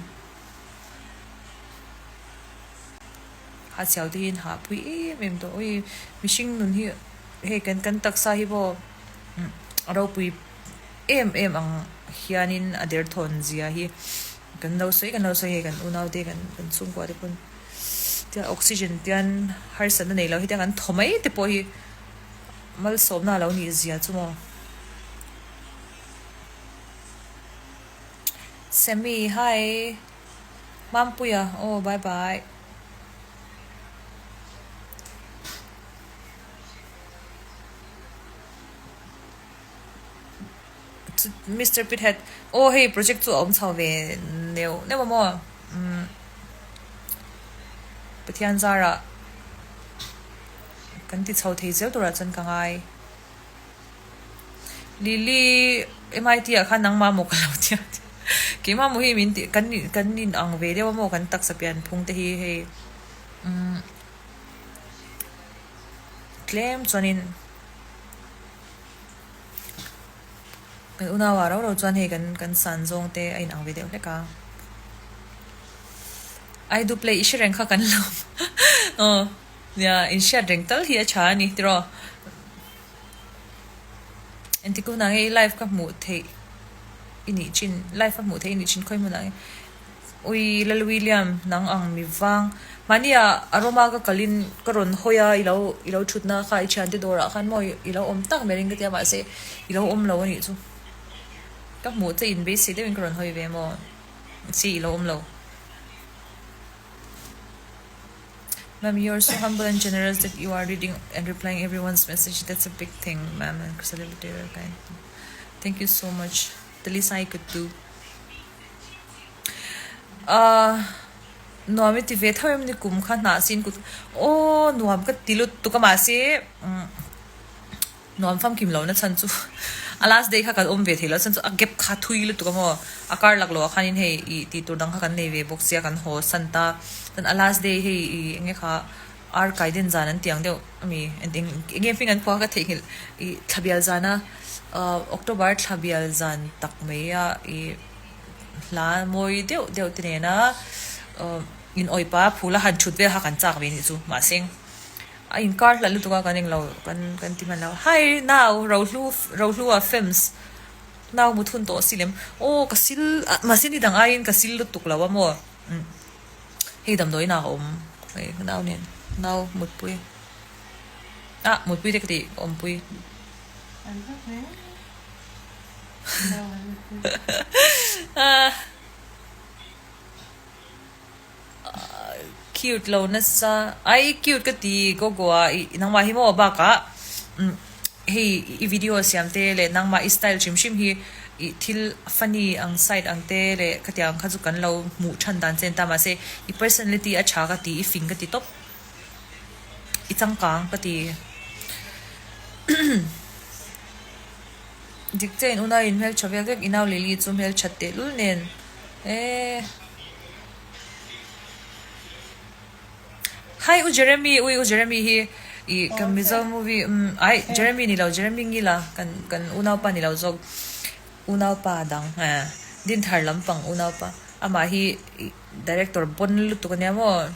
A chhiau te hian hah pui em em tawh ui mihring nun hi hei kan kan taksa hi pawh a ropui em em ang hianin a derthawn zia hi kan lo sawi kan lo sawi hei kan unau te kan kan chhungkua te pawn tiang oxygen tian harsatna nei lo hi tiang an thaw mai te pawh hi malsawmna a lo nih zia chu maw. Sammy hi. Mampuia aw bye bye. Mister Pithead aw hei project chu a awm chho ve neuh neuh a maw umm Pathian zarah kan ti chho thei zel turah chuan ka ngai. Lily MIT ah khan nangmah maw ka lo ti a keimah maw hi min tih kan kan in ang ve deuh a maw kan taksa pian phung te hi hei umm tlem chuanin kan unau ah rau rau chuan hei kan kan san zawng te a in ang ve deuh hlek a I do play i hre reng kha kan lo aw nia in hriat reng tal hi a tha a ni tiraw. Engtik hunah nge i live ka hmuh theih i nih chin live a hmuh theih i nih chin khawi hmunah nge ui Lal William nang ang mi vang mahni ah aroma ka kalin ka rawn hawi a i lo i lo thutna kha i thiante dawrah khan maw i lo awm tak ber in ka tia mahse i lo awm lo a nih chu ka hmuh che in beisei deuhin ka rawn hawi ve maw si i lo awm lo. Ma'am you are so humble and generous that you are reading and replying everyone's message that's a big thing ma'am and celebrity kind thank you so much the least I could do uh nuam i ti ve tho em ni kum kha hnah sin kut aw nuam ka ti lutuk a mahse Nuam famkim lohna chhan chu a last day kha kan awm ve thei lo a chhan chu a gap kha thui lutuk a maw a kar lak loh ah khanin hei ih tih tur dang kha kan nei ve bawk sia kan haw san ta chuan a last day hei ih eng nge kha ar kai den zan an tih ang deuh ami eng nge hming an phuah kha ka theihnghilh ih thla bial zana ah October thla bial zan tak mai a ih hla mawi deuh deuh te nena ah in awipa phul a han thut vel kha kan chak ve anih chu mahse. A inkar hlat lutuk a kan englo kan kan ti hman lo hi nau rohlu rohlua films nau mu thun tawh si lem aw ka sil mahse ni dang aiin ka sil lutuk lo a maw umm hei damdawiin ah ka awm hei ka nau nen nau mutpui ah mutpui te ka tih ka awmpui ah. Cute lo nasa ai cute ka ti gogo a i nangmah hi maw bakah umm hei i video siam te leh nangmah i style hrim hrim hi ih thil funny ang side ang te leh khatiang kha chu kan lo hmuh than dan che an ta mahse i personality a tha ka ti i fing ka ti tawp i changkang ka ti dik che in unau in hmeltha vel vek i nau Lily chu hmelthat tehlul nen eee. Hi U Jeremy, ui U Jeremy hi i kan Mizo movie umm ai Jeremy ni lo Jeremy Ngila kan kan unaupa ni lo zawk unaupa dang eh Dinthar lampang unaupa amah hi i director bon lutuk ania maw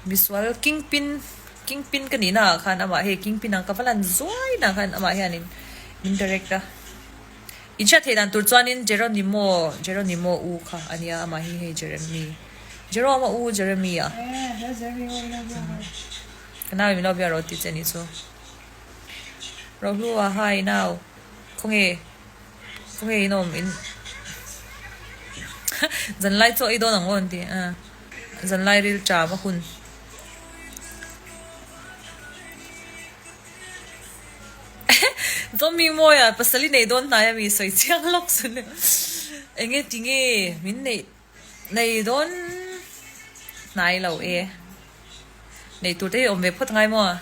misual kingpin kingpin ka nihna ah khan amah hei kingpin ang ka va lan zuai na khan amah hianin min direct a. In hriat theih dan tur chuanin Jeronimo, Jeronimo u kha a nia, amah hi hei Jeremy, Jerome a u Jeremy a. Ka nau in min lo bia rawh tih che nih chu. Rohlua hi nau, khawnge, khawnge in awm in Zanlai chaw ei dawn ang aw an ti a, zanlai ril ṭam a hun. Zomi Mawia pasal i nei dawn hnai a mi sawi chiang lawk chu le. Enge tinge min neih nei dawn hnai lo e. Neih tur te hi awm ve phawt ngai maw?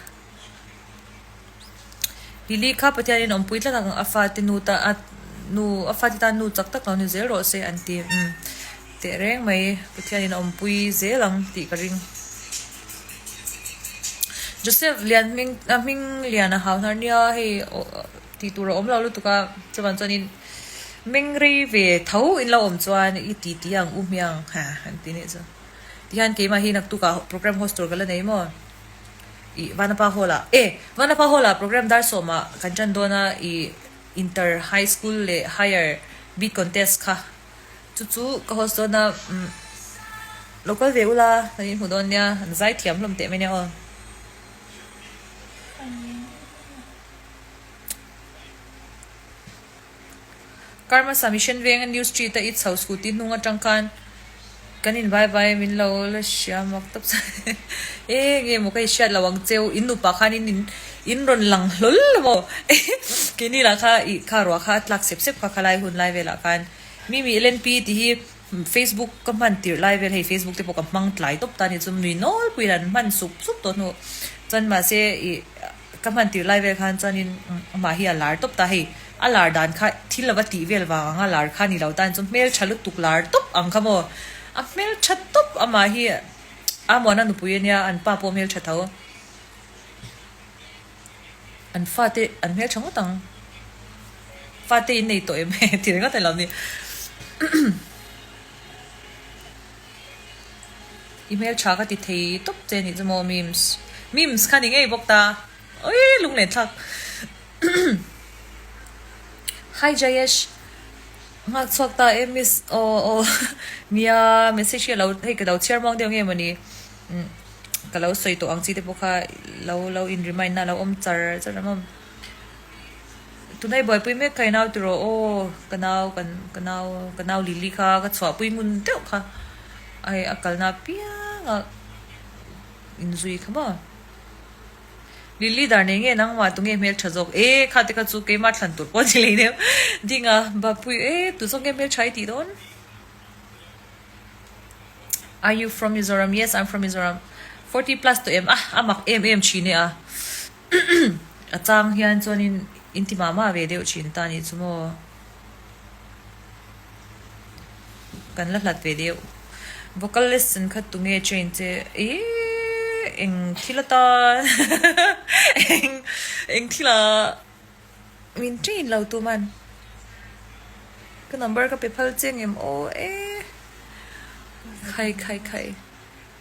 Lily kha Pathianin awmpui tlat ang a fate nu ta a nu a fate tan nu chak tak lo ni zel rawh se an ti. Umm teh reng mai Pathianin a awmpui zel ang tih ka ring. Joseph lian hming a hming lian a hau hnar nia hei tih tur a awm lo lutuk a chuvan chuanin meng rei ve tho in lo awm chuan i ti ti ang u hmiang ha an ti nih chu tihian keimah hi naktuk ah program host tur ka la nei maw ih Vanapa hall ah e Vanapa hall ah program dar sawm ah kan tan dawn a ih inter high school leh higher beat contest kha. Chu chu ka host dawn a umm lo kal ve ula kan inhmu dawn nia an zai thiam hlawm teh mai nia aw. Karma sa Mission Venga New Street a i chho scooty hnung atang khan kan in vai vai min lo la hria mak tawp sa e nge maw ka i hriat lo ang cheu in nupa khan in in in rawn lang hlawl lo maw keini lah kha i kha ruah kha a tlak sep sep kha khalai hun lai velah khan Mimi LNP tih hi Facebook ka hman tirh lai vel hei Facebook te pawh ka hmang tlai tawp ta a ni chu nui nawlpuiin an hman sup sup tawh hnu chuan mahse ih ka hman tirh lai vel khan chuanin amah hi a lar tawp ta hei a lar dan kha thil lova tih vel vang anga lar kha ni lo tan chu hmeltha lutuk lar tawp ang kha maw a hmeltha tawp amah hi a muana nupui ania an pa pawh hmeltha tho. An fate an hmeltha ngawt ang. Fate in nei tawh em ti ringawt a lo ni. I hmeltha ka ti thei tawp che nih chu maw memes. Memes kha ni ngei bawk ta. Oi lunglen thlak. Hi Jayesh. Nghak chhuak ta e miss aw aw nia message hi a lo hei ka lo chhiar muang deuh nge mawni. Ka lo sawi tawh ang chi te pawh kha lo lo in remind na lo awm char char ang awm. Tunai buaipui mek kha i nau tiraw aw ka nau kan ka nau ka nau Lily kha ka chhuahpui ngun deuh kha ai a kalna apiang a inzui kha maw. Lily dar nei nge nangmah tunge hmeltha zawk e kha te kha chu keimah thlan tur pawh a ni lei deuh ding a bapui e tu zawk nge hmeltha i tih dawn. Are you from Mizoram? Yes, I'm from Mizoram. 40 plus tawh em? Ah, a mak em em thin e a. A chang hian chuanin in ti mah mah ve deuh thin ta nih chu maw. Kan la hlat ve deuh. Vocal lesson kha tunge train che? Eee, eng thil atan eng eng thil ah. Min train lo tu man. Ka number ka pe phal che ngem aw e. Khai khai khai.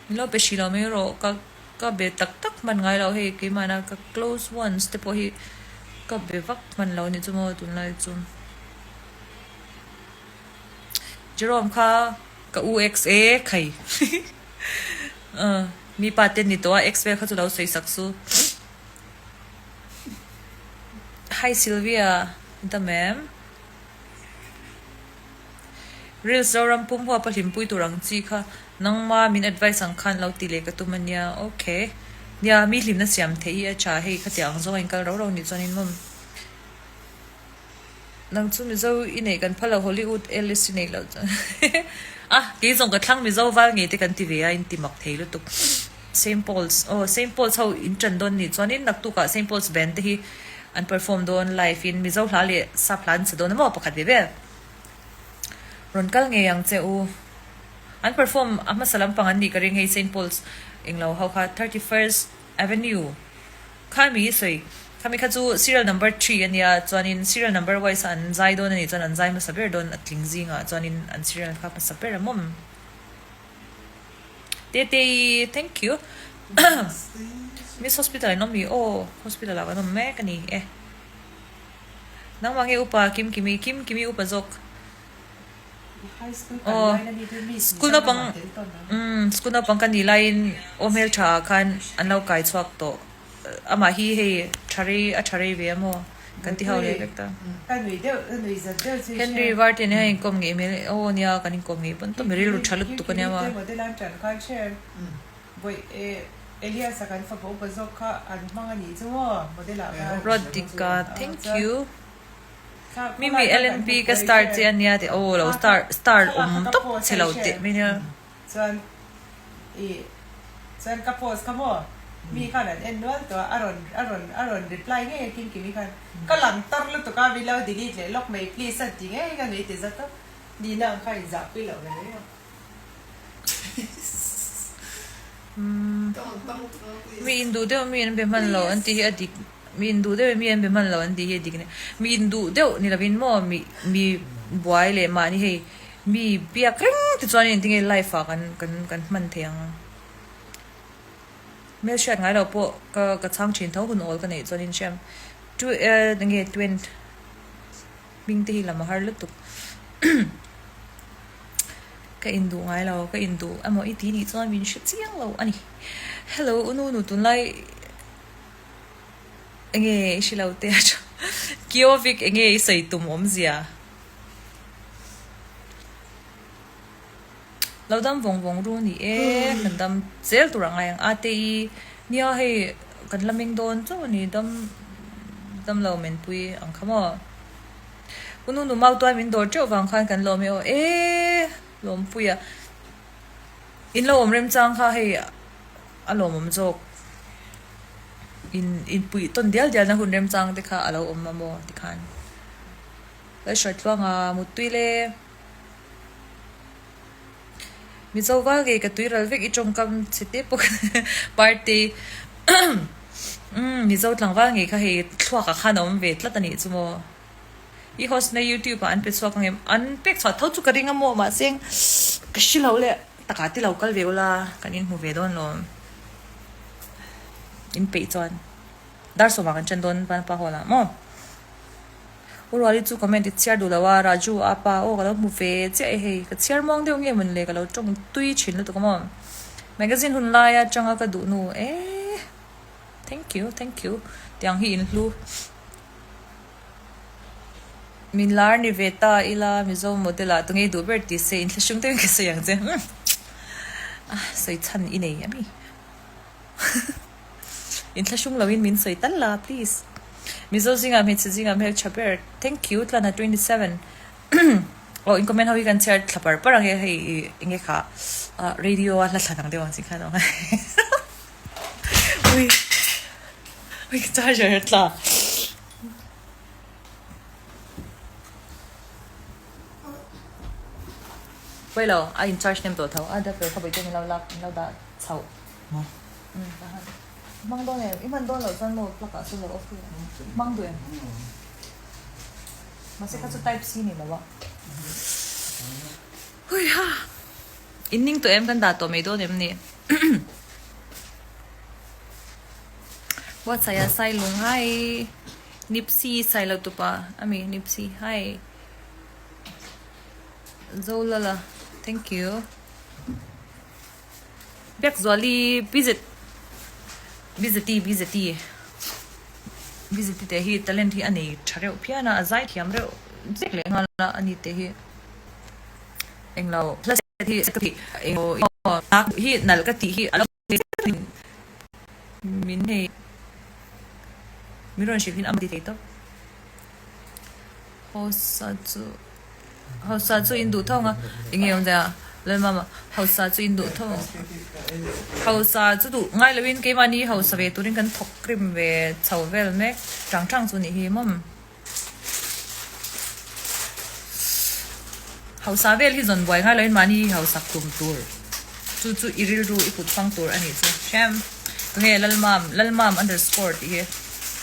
Min lo pe hri lo mai rawh ka ka be tak tak hman ngai lo hei keimahna ka close ones te pawh hi ka be vak hman lo nih chu maw tunlai chu. Jerome kha ka u ex e khai. Mi pa te ni tawh a ex vel kha chu lo sawi sak su. Hi Sylvia, dam em? Reels Zoram pum huap a hlimpui tur ang chi kha nangma min advice ang khan lo ti leh ka tum ania ok. Nia mi hlimna siam theih hi a tha hei khatiang ang zawng a inkal rau rau nih chuan in mawm. Nang chu Mizo i neih kan phal lo Hollywood A-list i neih loh chuan ah kei zawng ka thlang Mizo val ngei te kan ti ve a in ti mak thei lutuk. Saint Paul's aw Saint Paul's ho in ṭan dawn nih chuanin naktukah Saint Paul's band te hi an perform dawn live in Mizo hla leh sap hla an sa dawn emaw pakhat ve vel rawn kal ngei ang che u. An perform a hmasa lampang an nih ka ring hei Saint Paul's. Englo ho kha 31st Avenue kha mi sawi khami kha chu serial number 3 ania chuanin serial number wise a an zai dawn anih chuan an zai hmasa ber dawn a tling zingah chuanin an serial kha hmasa ber a mawm. Tetei thank you Miss hospital in awm mi aw hospital ah kan awm mek ani e nangmah nge upa Kimkimi Kimkimi upa zawk aw school naupang umm school naupang ka nih laiin aw hmeltha ah khan an lo kai chhuak tawh. Amah hi hei tha rei a tha rei ve a maw? Kan ti hau leh vek ta. Henry Varte nen hian inkawm ngei hmel aw nia kan inkawm ngei pawn tawp rilru tha lutuk ania maw. Rodika thank you. Mimi LNP ka star che ania tih aw lo star star awm tawp che lo teh mai nia. Chuan i chuan ka post kha maw mi khan an en nual tawh a, a rawn a rawn a rawn reply ngei a Kimkimi khan ka lang tar lutuk a min lo delete leh lawk mai please a ti ngei ka nui ti zat a, nihna ang kha inzahpui loh ve mai a. Mi induh deuh mi an be hman lo an tih hi a dik mi induh deuh mi an be hman lo an tih hi a dik a ni. Mi induh deuh ni lovin maw mi mi buai leh mahni hei Mi biak reng te chuan engtin nge life ah kan kan kan hman thei ang. Hmel hriat ngai lo pawh ka ka chhang thin tho hun awl ka neih chuan in hriam tu eh enge twent hming te hi lam a har lutuk ka induh ngai lo ka induh emaw i ti nih chuan min hre chiang lo a ni. Hello u nunu tunlai enge i hre lo te a tha Kiovik enge i sawi tum awmzia. Lo dam vawng vawng ru ni e, kan dam zel tur a ngai ang. Ate i, nia hei kan la meng dawn chauh a ni, dam dam lo men pui ang kha maw. U nu nu mau tuai min dawr teuh vang khan kan lawm e aw, e lawmpuia in lo awm remchang kha hei a lawmawm zawk. In inpuih tawn dial dial na hun remchang te kha a lo awm a maw tikhan. Ka hriat tluang a, muttui le. Mizo val ngei ka tui ral vek i tawngkam chhe te pawh party umm Mizo tlangval ngei kha hei thluak ah khan a awm ve tlat a nih chu maw. I host na youtube ah an pe chhuak ang em? An pek chhuah tho chu ka ring a maw mahse ka hre lo le takah te lo kal ve ula kan inhmu ve dawn lawm in peih chuan dar sawmah kan ṭan dawn Vanapa hall ah maw. U Ruali chu comment i chhiar duh lo a, Raju a pa aw ka lo hmu ve chiah e hei, ka chhiar muang deuh nge mawn le ka lo tawng tui thin lutuk a maw. Magazine hun lai atanga ka duh nu eh thank you thank you tiang hi in hlu. Min lar ni ve ta ila Mizo model ah tunge i duh ber ti se inthlahrung deuhin ka sawi ang che ah sawi chhan i nei ami. Inthlahrung loin min sawi tal la please. Mizo zingah hmeichhe zingah hmeltha ber thank you tlana 27 aw in comment ho hi kan chhiar thla par par ang e hei i enge kha radio a hla thlan ang deuh ang chi khan awm ui ui ka charger a tla. Pawi lo a in charge hnem tawh tho a adapter kha vawiin min lo lak min lo dah chhoh. Hmang dawn em? I hman dawn loh chuan maw plug ah sawn lo off thei ang. Hmang duh em? Mahse kha chu type C ni lo a. Hui ha! In ning tawh em? Kan dah tawh mai dawn em ni? Buatsaia Sailung hi! Nipsi Sailotupa ami Nipsi hi! Zolala thank you. Biakzuali BZ BZT BZT BZT te hi talent hi a nei tha reuh phian a, a zai thiam reuh zek leh nghal a ani te hi englo hla set hi ka tih englo hi nalh ka tih hi a lo min hei min rawn hrilh hin a ti thei tawp hausa chu Hausa chu in duh tho ang a, enge awm daih a, Lalmama, hausa chu in duh tho ang. Hausa chu duh ngai loin keimahni hausa ve turin kan thawk rim ve chho vel mek tang tang chu nih hi mawm. Hausa vel hi zawn buai ngai loin mahni hausak tum tur. Chu chu i rilru i kut hmang tur a nih chu. Hrem. Tunge Lalmam, Lalmam underscore tih hi.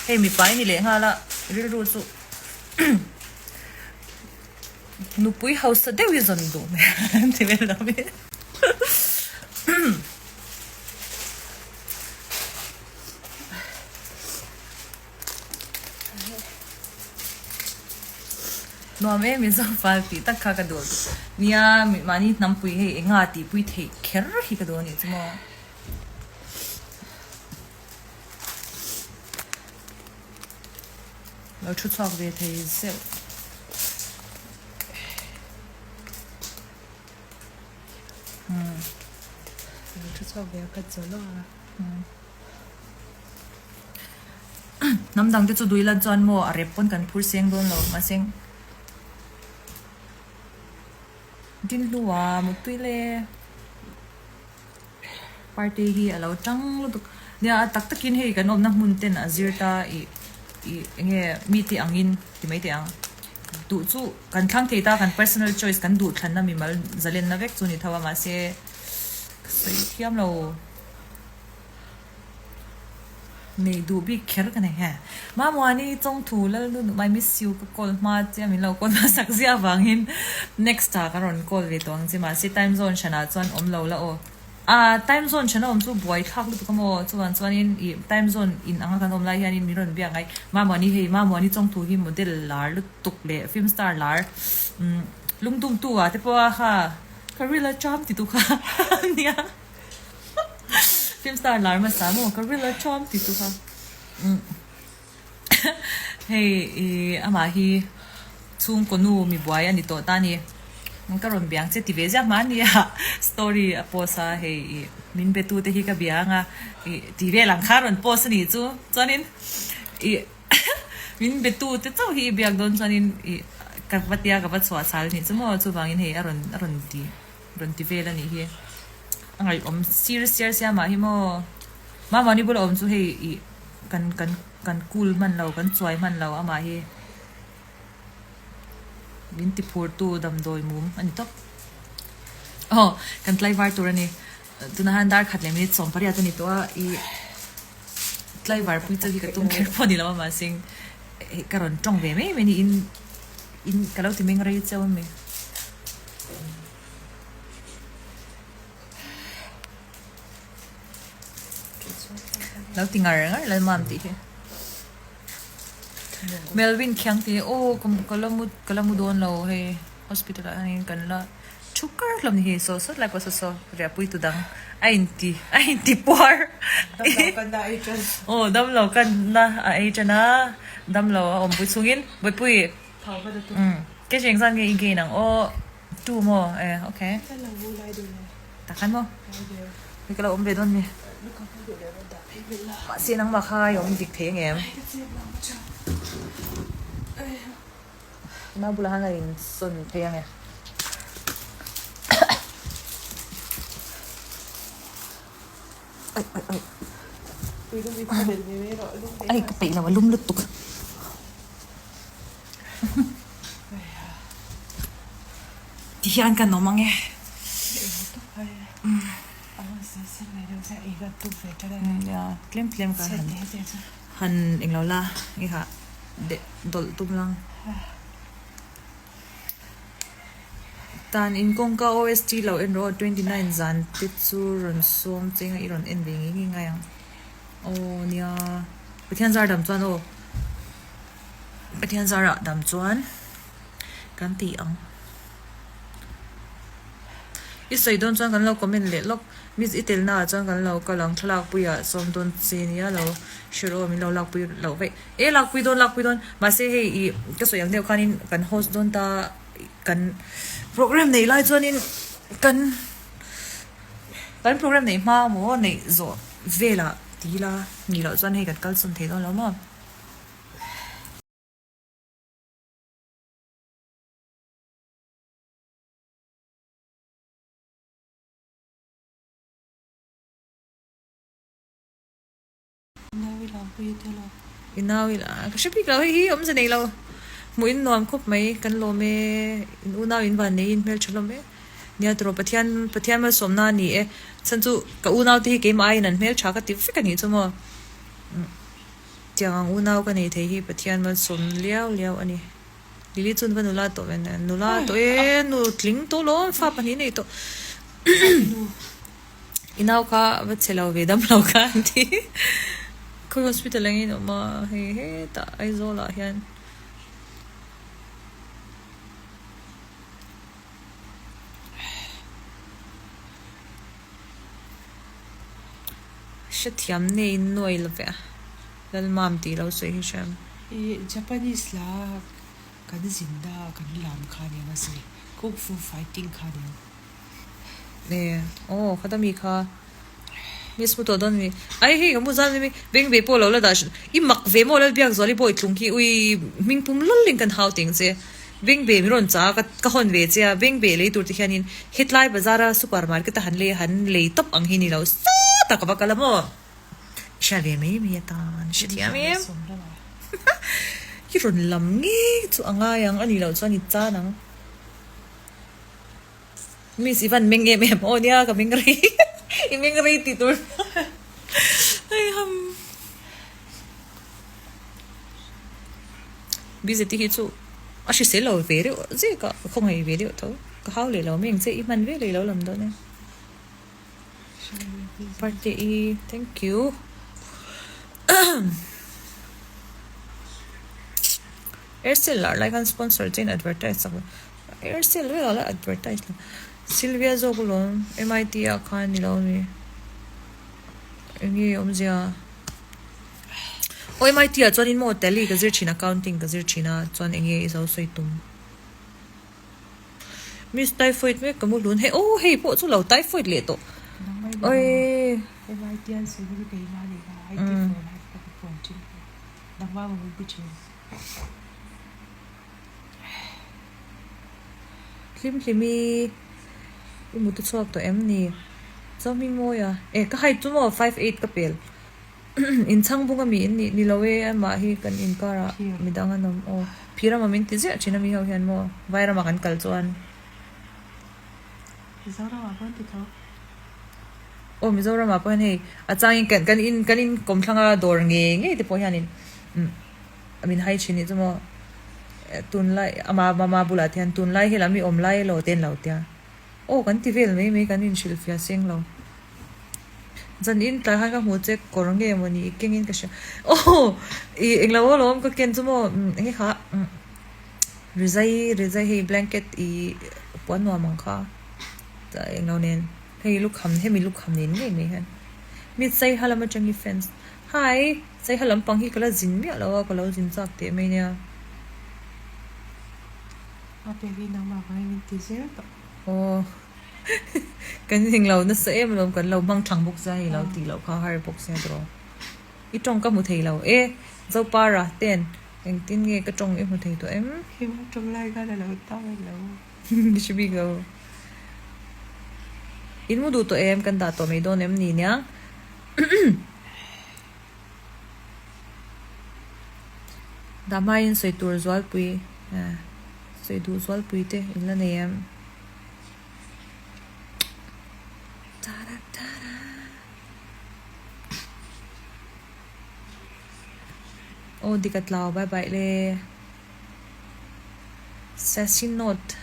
Hei mipa i ni leh nghal a, i rilru chu nupui hausa deuh i zawn duh hmel ti vel lo mi. Nuam em Mizo fal tih tak kha ka duh. Nia mahni hnampui hei enga tihpui theih kher hi ka duh a nih chu maw. Lo thu chhuak ve thei zeuh. Lo thu chhuak ve a khat zawh lo a. Hnam dang te chu dui lan chuan maw a rep pawn kan phur seng dawn lo mahse din hlua mutui le party hi a lo tang lutuk nia a tak takin hei kan awmna hmun ten a zir ta ih ih enge mite angin ti mai teh ang duh chu kan thlang thei ta kan personal choice kan duh thlanna mimal zalenna vek chu ni tho a mahse ka sawi thiam lo. Nei duh bik kher ka nei he. Mamuani Chawngthu Lalnu I miss you ka call hma che a min lo call hmasak zia avangin next ah ka rawn call ve tawh ang che mahse time zone hranah chuan awm lo la aw. Ah time zone hrana awm chu buai thlak lutuk a maw chuan chuanin ih time zone in anga kan awm lai hianin min rawn biak ngai Mamuani hei Mamuani Chawngthu hi model lar lutuk leh film star lar umm lungdumtu ah te pawh a kha ka ril a cham ti tu kha nia. Film star lar hmasa maw ka ril a ṭhawm ti tu kha hei i amah hi chhungkaw nu mi buai a ni tawh ta a ni ka rawn biang che ti ve ziah hma ania story a post a hei i min be tu te hi ka bia anga i ti vel ang kha a rawn post a nih chu chuanin i min be tu te chauh hi i biak dawn chuanin i ka va tia ka va chhuah chhal a nih chu maw chuvangin hei a rawn a rawn ti. Rawn ti vel a nih hi. A ngaihawm sir siar sia mah hi maw. Mamawni bula awm chu hei ih kan kan kan cool hman lo kan chuai hman lo amah hi min ti phur tu damdawi mum a ni tawp. Aw kan tlaivar tur a ni. Tunah hian dar khat leh minute 18 a ni tawh a ih tlaivar pui chu hi ka tum kher pawh a ni lo a mahse ka rawn tawng ve mai mai a ni in in ka lo ti meng rei cheu a mi. Lo ti ngar ngar Lalmam tih hi. Melvin Khiang tih hi aw ka la mu ka la mu dawn lo hei hospital ah hian kan la thu kar hlawm ni hi saw sawt lai pawh saw saw riahpui tu dang a inti a inti puar aw damlo kan na a ei tan a damlo a awmpui chungin Bawihpui Ke cheng zan nge i gain ang aw tu maw e ok tak khan maw hei ka lo awm ve dawn mi mahse nangmah kha i awm dik thei ang em nau bulah khan a in sawn thei ang e. Ai ka peih lo a lum lutuk. Ti hian kan awm ang e. Tlem tlem ka han han englo la nge kha dawlh tum lang. Tan in kawngka OST lo en rawh aw 29 zan te chu rawn sawm cheng a i rawn en ve ngei ngei ngai ang aw nia Pathian zar dam chuan aw Pathian zarah dam chuan kan ti ang i sawi dawn chuan kan lo comment leh lawk. Miss i telna ah chuan kan lo kal ang thlalak pui ah sawm dawn che nia lo hre rawh min lo lak pui loh veih e lak pui dawn lak pui dawn mahse hei ih ka sawi ang deuh khanin kan host dawn ta kan program neih lai chuanin kan kan program neih hma maw neih zawh velah ti ila nih loh chuan hei kan kal chhun thei dawn lo maw. I nau i la ka hre bik lo hei hi awmze nei lo hmuh in nuam khawp mai kan lawm e in unau in van nei in hmeltha hlawm e. Nia tiraw Pathian Pathian malsawmna a ni e. Chhan chu ka unau te hi keimah aiin an hmeltha ka ti vek a nih chu maw. Tiang ang unau ka nei thei hi Pathian malsawm liau liau a ni. Lily chu va nula tawh ve nen nula tawh e nu tling tawh lawm fa pahnih nei tawh. I nau kha va che lo ve dam lo kha an ti. Khawi hospital angin awm a hei hetah Aizawl ah hian. Hrethiam nei nuai lo ve a, Lalmam tih lo sawi hi hriam. I Japanese la kan zinna kan lam kha aniang a zir, Kung Fu Fighting kha aniang. E aw khata mi kha miss mu tawh dawn mi ai hei ka mu zan mi beng ve pawh lo la dah i mak ve maw Lalbiak zuali pawh i tlung hi ui hming pum lul in kan hau teng che beng ve mi rawn cha a ka hawn ve che a beng ve lei tur te hian in hetlai bazar a super market a han lei han lei tawp ang hi ni lo sawtah ka va kal a maw i hria ve mai mai atan hrethiam em i rawn lam ngei chu a ngai ang a nih loh chuan i chan ang. Miss i van meng em em aw nia ka meng rei i meng rei tih tur hei ham busy te hi chu a hrisel lo ve reuh zek a ka khawngaih ve deuh tho ka hau leh lo meng che i hman ve leh lo lam dawn e parte i thank you Aircel lar lai khan sponsor che in advertise chak Aircel vel ah la advertise lo Sylvia zawk alawm MIT ah khan ni lo ami enge awmzia aw MIT ah chuan in maw tally ka zir thin accounting ka zir thin a chuan enge i zo sawi tum Miss typhoid mek ka mu hlun hei aw hei pawh chu lo typhoid leh tawh awii MIT an sawi chu keimah a nih kha IT for life ka ti puan thin nangmah maw min ti thin. Hlim hlim i i mut a chhuak tawh em ni? Zohmingmawi a, eh ka height chu maw 5'8 ka pel inchhang bung ami in nih ni lo e amah hi kan inkar ah midang an awm aw phir ama min ti ziah thin ami ho hian maw Vairam ah kan kal chuan. Mizoram ah pawh an ti tho. Aw Mizoram ah pawh hian hei a changin kan kan in kan in kawmthlang a dawr ngei ngei te pawh hian in umm Min hai thin nih chu maw tunlai ama mama bulah te hian tunlai helam hi awm lai elaw te an lo tia aw kan ti vel mai mai kan inhrilhfiah seng lo zan in tlai khan ka hmu che kawr nge maw ni i keng in ka hria aw i englo alawm ka ken chu maw enge kha rizai rizai hei blanket i puan nuam ang kha englo nen hei lukham hemi lukham nen ngei mai hian mi chaiha lam atang hi fans hi. Saiha lampang hi ka la zin miah lo a, ka lo zin chak teh mai nia. A pe hi nangmah vangin min ti zel tawh. Aw kan ning lo nasa em alawm kan lo hmang thang bawk sia hei lo tih loh kha har bawk sia tawh. I tawng ka hmu thei lo e Zopara ten engtin nge ka tawng i hmu thei tawh em? Hima tawng lai khan a lo tang a lo. Ka hre bik lo. In mu duh tawh em? Kan dah tawh mai dawn em ni nia? Dah hmain sawi tur zualpui sawi duh zualpui te in la nei em? Aw dik a tlau bai bai le. Sassy note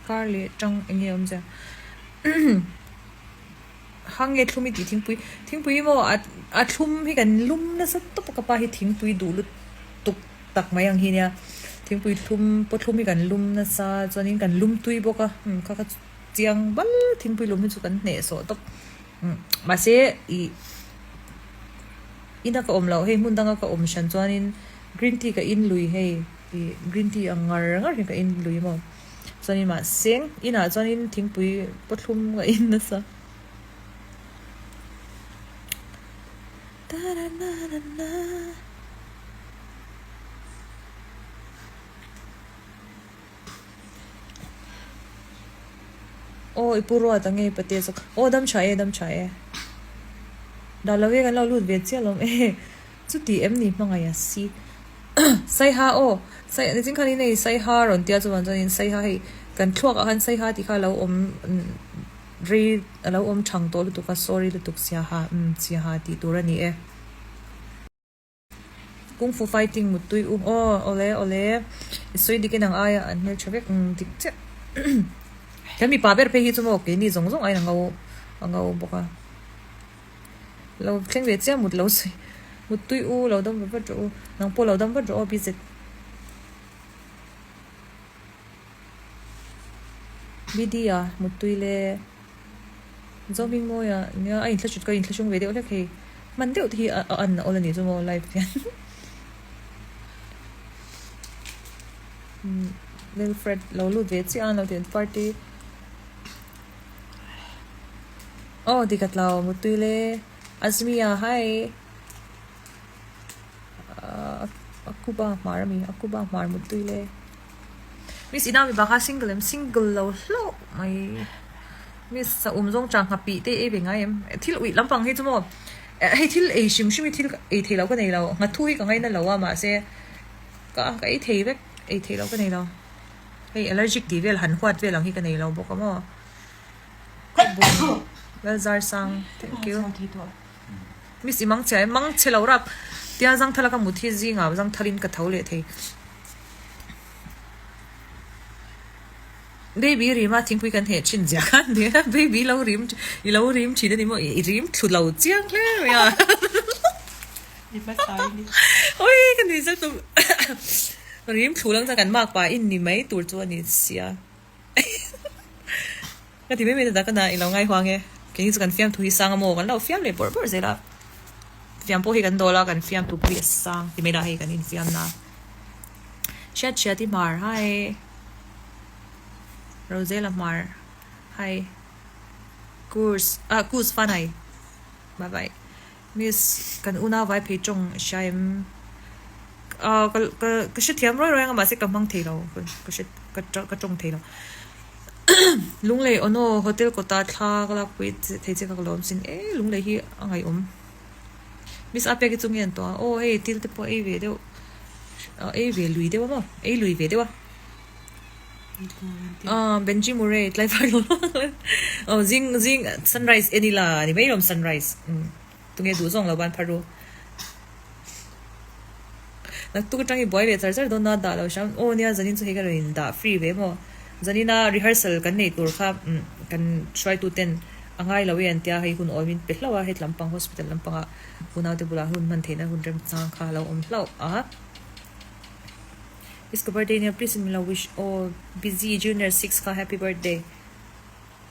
kar leh tang eng nge awmzia Hang nge thlum i tih thingpui thingpui hi maw a thlum hi kan lum nasa tawp a ka pa hi thingpui duh lutuk tak mai ang hi nia thingpui thlum paw thlum hi kan lum nasa chuanin kan lum tui bawk a kha kha chiang bal thingpui lum hi chu kan hneh sawh tawp mahse ih ina ka awm loh hei hmun danga ka awm hran chuanin green tea ka in lui hei ih green tea ang ngar ngar hi ka in lui maw. Chuanin mahse inah chuanin thingpui pawthlum ka in nasa. Aw i pu ruat ang e pate chu aw dam tha e dam tha e. Dah lo e kan lo lut ve chiah lawm e. Chuti em ni hmangaih a si. Saiha aw, Sai nichin khan in hei Saiha rawn tia chuvang chuan in Saiha hei kan thluak ah khan Saiha tih kha a lo awm rei a lo awm thang tawh lutuk a sorry lutuk Siaha umm Siaha tih tur a ni e. Kung Fu Fighting Muttui u aw awle awle i sawi dik in ang aia an hmeltha vek umm dik chiah kan mipa ber phei hi chu maw keini zawng zawng aiin a ngo a ngo bawk a. Lo thleng ve chiah mut lo sawi. Muttui u lo dam vat vat rawh u. Nang pawh lo dam vat rawh aw BZ. BD a muttui le. Zohmingmawi a nia a inthlahrut ka inthlahrung ve deuh hlek hei. Hman deuh te hi a an a awl a nih chu maw live hian. Wilfred lo lut ve chiah a lo ti party. Aw dik a tlau Muttui le Azmia hi Akuba hmar ami Akuba hmar Muttui le Miss ina mipa kha single em single lo hlauh mai Miss a awm zawng chang nghapih te ei ve ngai em thil uih lampang hi chu maw hei thil ei hrim hrim hi thil ei thei lo ka nei lo nghathu hi ka ngaina lo a mahse ka ka ei thei vek ei thei lo ka nei lo hei allergic tih vel han huat vel ang hi ka nei lo bawk a maw. Lalzarsang thank you Miss i mang chhe ai mang chhe lo rap tia zangthal a ka mut hi zingah zangthal in ka tho leh thei Baby rim a thingpui kan heh thin zia khan nia baby lo rim i lo rim thin a ni maw i rim thlu lo chiang hle mai a Oi ka nui zet tawp rim thlu lang chuan kan mark pah in ni mai tur chu a ni sia. Ka ti mai mai ta ka na i lo ngai huang e. Kei hi chu kan fiamthu hi sang a maw kan lo fiam leh bawrh bawrh zel a. Fiam pawh hi kan dawl a kan fiamthu pawh hi a sang ti mai lah hei kan infiam na. Hriat hriat i hmar hi Rosella hmar hi Kurs ah Kus fanai bye bye. Miss kan unau vai phei tawng hria em? Ah ka ka ka hrethiam ruai ruai ang a mahse ka hmang thei lo ka hre ka ka tawng thei lo Lunglei aw naw hotel kawta thla ka lakpui thei che kha ka lo awm sin e Lunglei hi a ngaihawm Miss a pek hi chu nge an tawh a aw hei thil te pawh ei ve deuh ei ve lui deuh a maw ei lui ve deuh a. Aw Benji Murray tlai var lo aw zing zing sunrise en ila ni mai lawm sunrise umm tunge duh zawng lo ban phar ru naktuk atang i buai ve char char dawn a dah lo hram aw nia zanin chu hei ka rawn in dah free ve maw zanina rehearsal kan nei tur kha umm kan hruaitu ten a ngai lo e an tia hei hun awl min pe hlauh a het lampang hospital lampangah unaute bulah hun hman theihna hun remchang kha a lo awm hlauh a. Is ka birthday nia please in min lo wish aw busy junior six kha happy birthday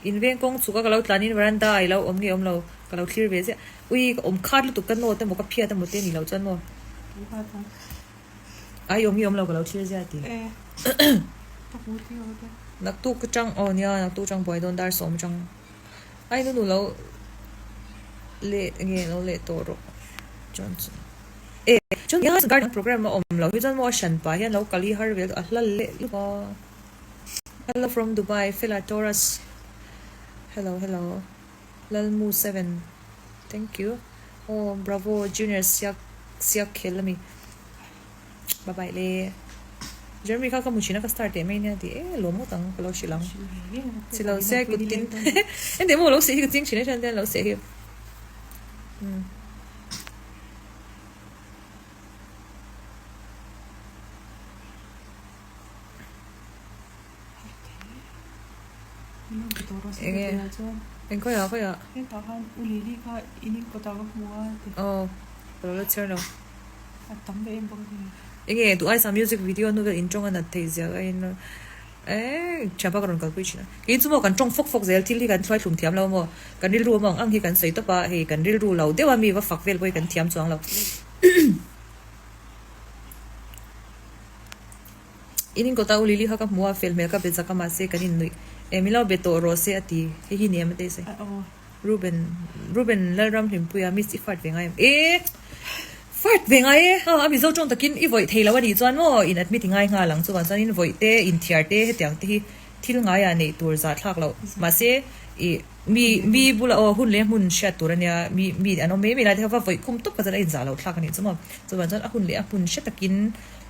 in veng kawng chhuk a ka lo tlan in veranda ah i lo awm nge awm lo ka lo thlir ve ziah ui ka awm khat lutuk ka note emaw ka phiat emaw te ni loh chuan maw ai awm nge awm lo ka lo thlir ziah ti naktuk atang aw nia naktuk atang buai dawn dar sawm atang ai nu nu lo leh nge lo leh tawh rawh chuan chu. E chuan nia garden program a awm loh hi chuan maw a hran pah hian lo kal hi har vel a hla leh lup a. Hello from Dubai Fela Taurus Hello hello Lalmu 7 Thank you Aw Bravo Junior Siak Siak khel ami Bye bye le Jeremy kha ka mu thin a ka star teh mai nia ti e lawm ngawt ang ka lo hrilh ang Chi lo se kut tin Engtin maw lo seh hi ka ching thin e thian te an lo seh hi Umm. Enge eng khawiah khawiah aw ka lo la chhiar lo enge duh aisa music video nu vel in tawng a nat theih zia ka in Eeh thianpa ka rawn kalpui thin a. Kei chu maw kan tawng fawk fawk zel thil hi kan thluai thlum thiam lo maw? Kan rilru a maw ang ang hi kan sawi tawp a, hei kan rilru lo deuh a mi va fak vel pawh hi kan thiam chuang lo. In inkawta u Lily kha ka hmu a, fel hmel ka be zak a mahse kan innuih e min lo be tawh rawh se a ti, hei hi ni em a tei se. Ruben Ruben Lalram Hlimpuia miss i fart ve ngai em? Eeh fart ve ngai e a a Mizo tawng takin i vawih thei lo a nih chuan maw in admit i ngai nghal ang chuvang chuan in vawih te inthiar te hetiang te hi thil ngaiah neih tur zah thlak loh mahse i. Mi mi bula aw hun leh hmun hriat tur a nia, mi mi an awm mai mai lai te kha va vawih khum tawp kha chuan a inzah loh thlak a nih chu maw. Chuvang chuan a hun leh a hmun hre takin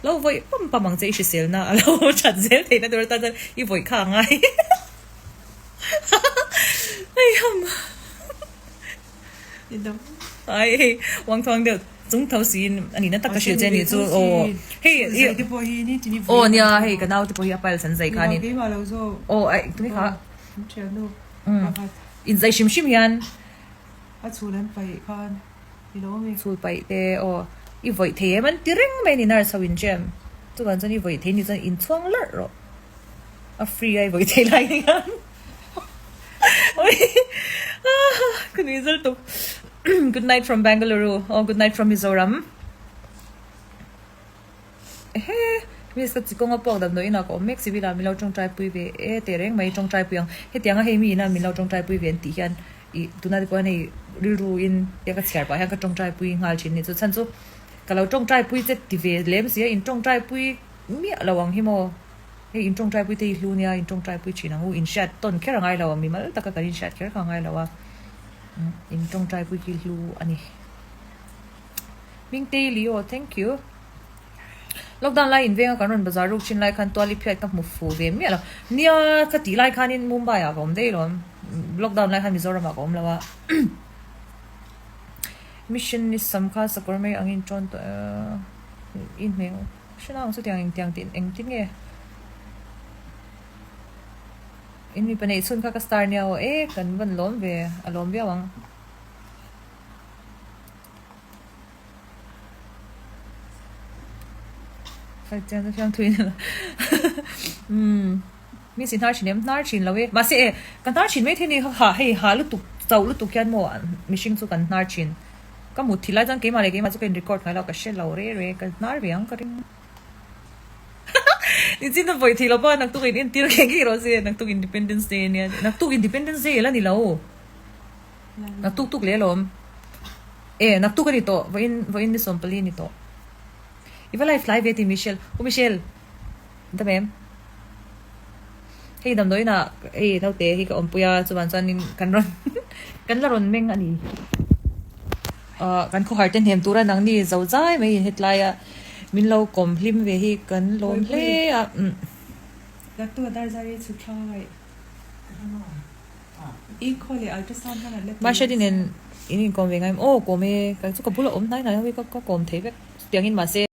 lo vawih pam pam ang che i hriselna a lo that zel theihna tur atan chuan i vawih kha a ngai. Aiham. Ai hei uang thuang deuh chung tho siin a nihna tak ka hrilh che a nih chu aw hei i aw nia hei ka naute pawh hi a piles an zai khanin aw ai tunge kha in zai hrim hrim hian chhul paih te aw i vawih thei em an ti reng mai a ni nurse ho in chem chuvang chuan i vawih thei ni chuan inchhuang larh rawh a free a i vawih thei lai hian. Ka nui zal tuk. Good night from Bangalore or good night from Mizoram. Ehe, miss ka chikawng a puak damdawi inah ka awm mek civil ah min lo tawngtai pui ve e teh reng mai tawngtai pui ang. Hetianga hei mi ina min lo tawngtai pui ve an tih hian ih tuna te pawh hian hei rilru in tia ka chhiar pah hian ka tawngtai pui nghal thin ni chu chhan chu ka lo tawngtai pui che ti ve lem si a in tawngtai pui miah lo ang hi maw. Hei in tawngtai pui te hi hlu nia, in tawngtai pui thin ang u, in hriat tawn kher a ngai lo a, mimal taka kan in hriat kher kha a ngai lo a, in tawngtai pui khi hlu a ni. Hmingtei Leo, thank you. Lockdown lai in venga kan rawn bazar ruk thin lai khan tuali phiat ka hmu fu ve miah lo. Nia ka tih lai khanin Mumbai ah ka awm daih lo, lockdown lai khan Mizoram ah ka awm lo a. Mission ni sam kha sakawr mai angin tawn tawh e, in hmel. Hre nang chutiang engtiang tih engtin nge in mipa neih chhun kha ka star nia aw e kan van lawm ve a lawm viau ang. Chiang chu fiam thui nilo umm mi si hnar thin em hnar thin lo e mahse e ka hnar thin mai thei ni ha hei ha lutuk chauh lutuk hian maw mihring chu kan hnar thin. Ka mut thil lai chuan keimah leh keimah chu ka in record ngai lo, ka hre lo re re, ka hnar ve ang ka ring. Nichin a vawi thei lo pa naktuk in entir ngei ngei rawh se, naktuk Independence Day ania, naktuk Independence Day la ni lo, naktuk tuk leh alawm, e naktuk a ni tawh, vawiin vawiin ni 14 a ni tawh. I va live tlai ve ti Michelle, u Michelle dam em? Hei damdawiin ah hei naute hi ka awmpui a chuvang chuanin kan rawn kan la rawn meng a ni. Ahh kan khawhar te hnem tura nangni zo zai mai in hetlai a min lo kawm hlim ve hi kan lawm hle a umm. Mahse nen in inkawm ve ngai em? Aw kawm e, ka chu ka bula awm hnai hnai ho hi ka kawm thei vek chutiangin mahse.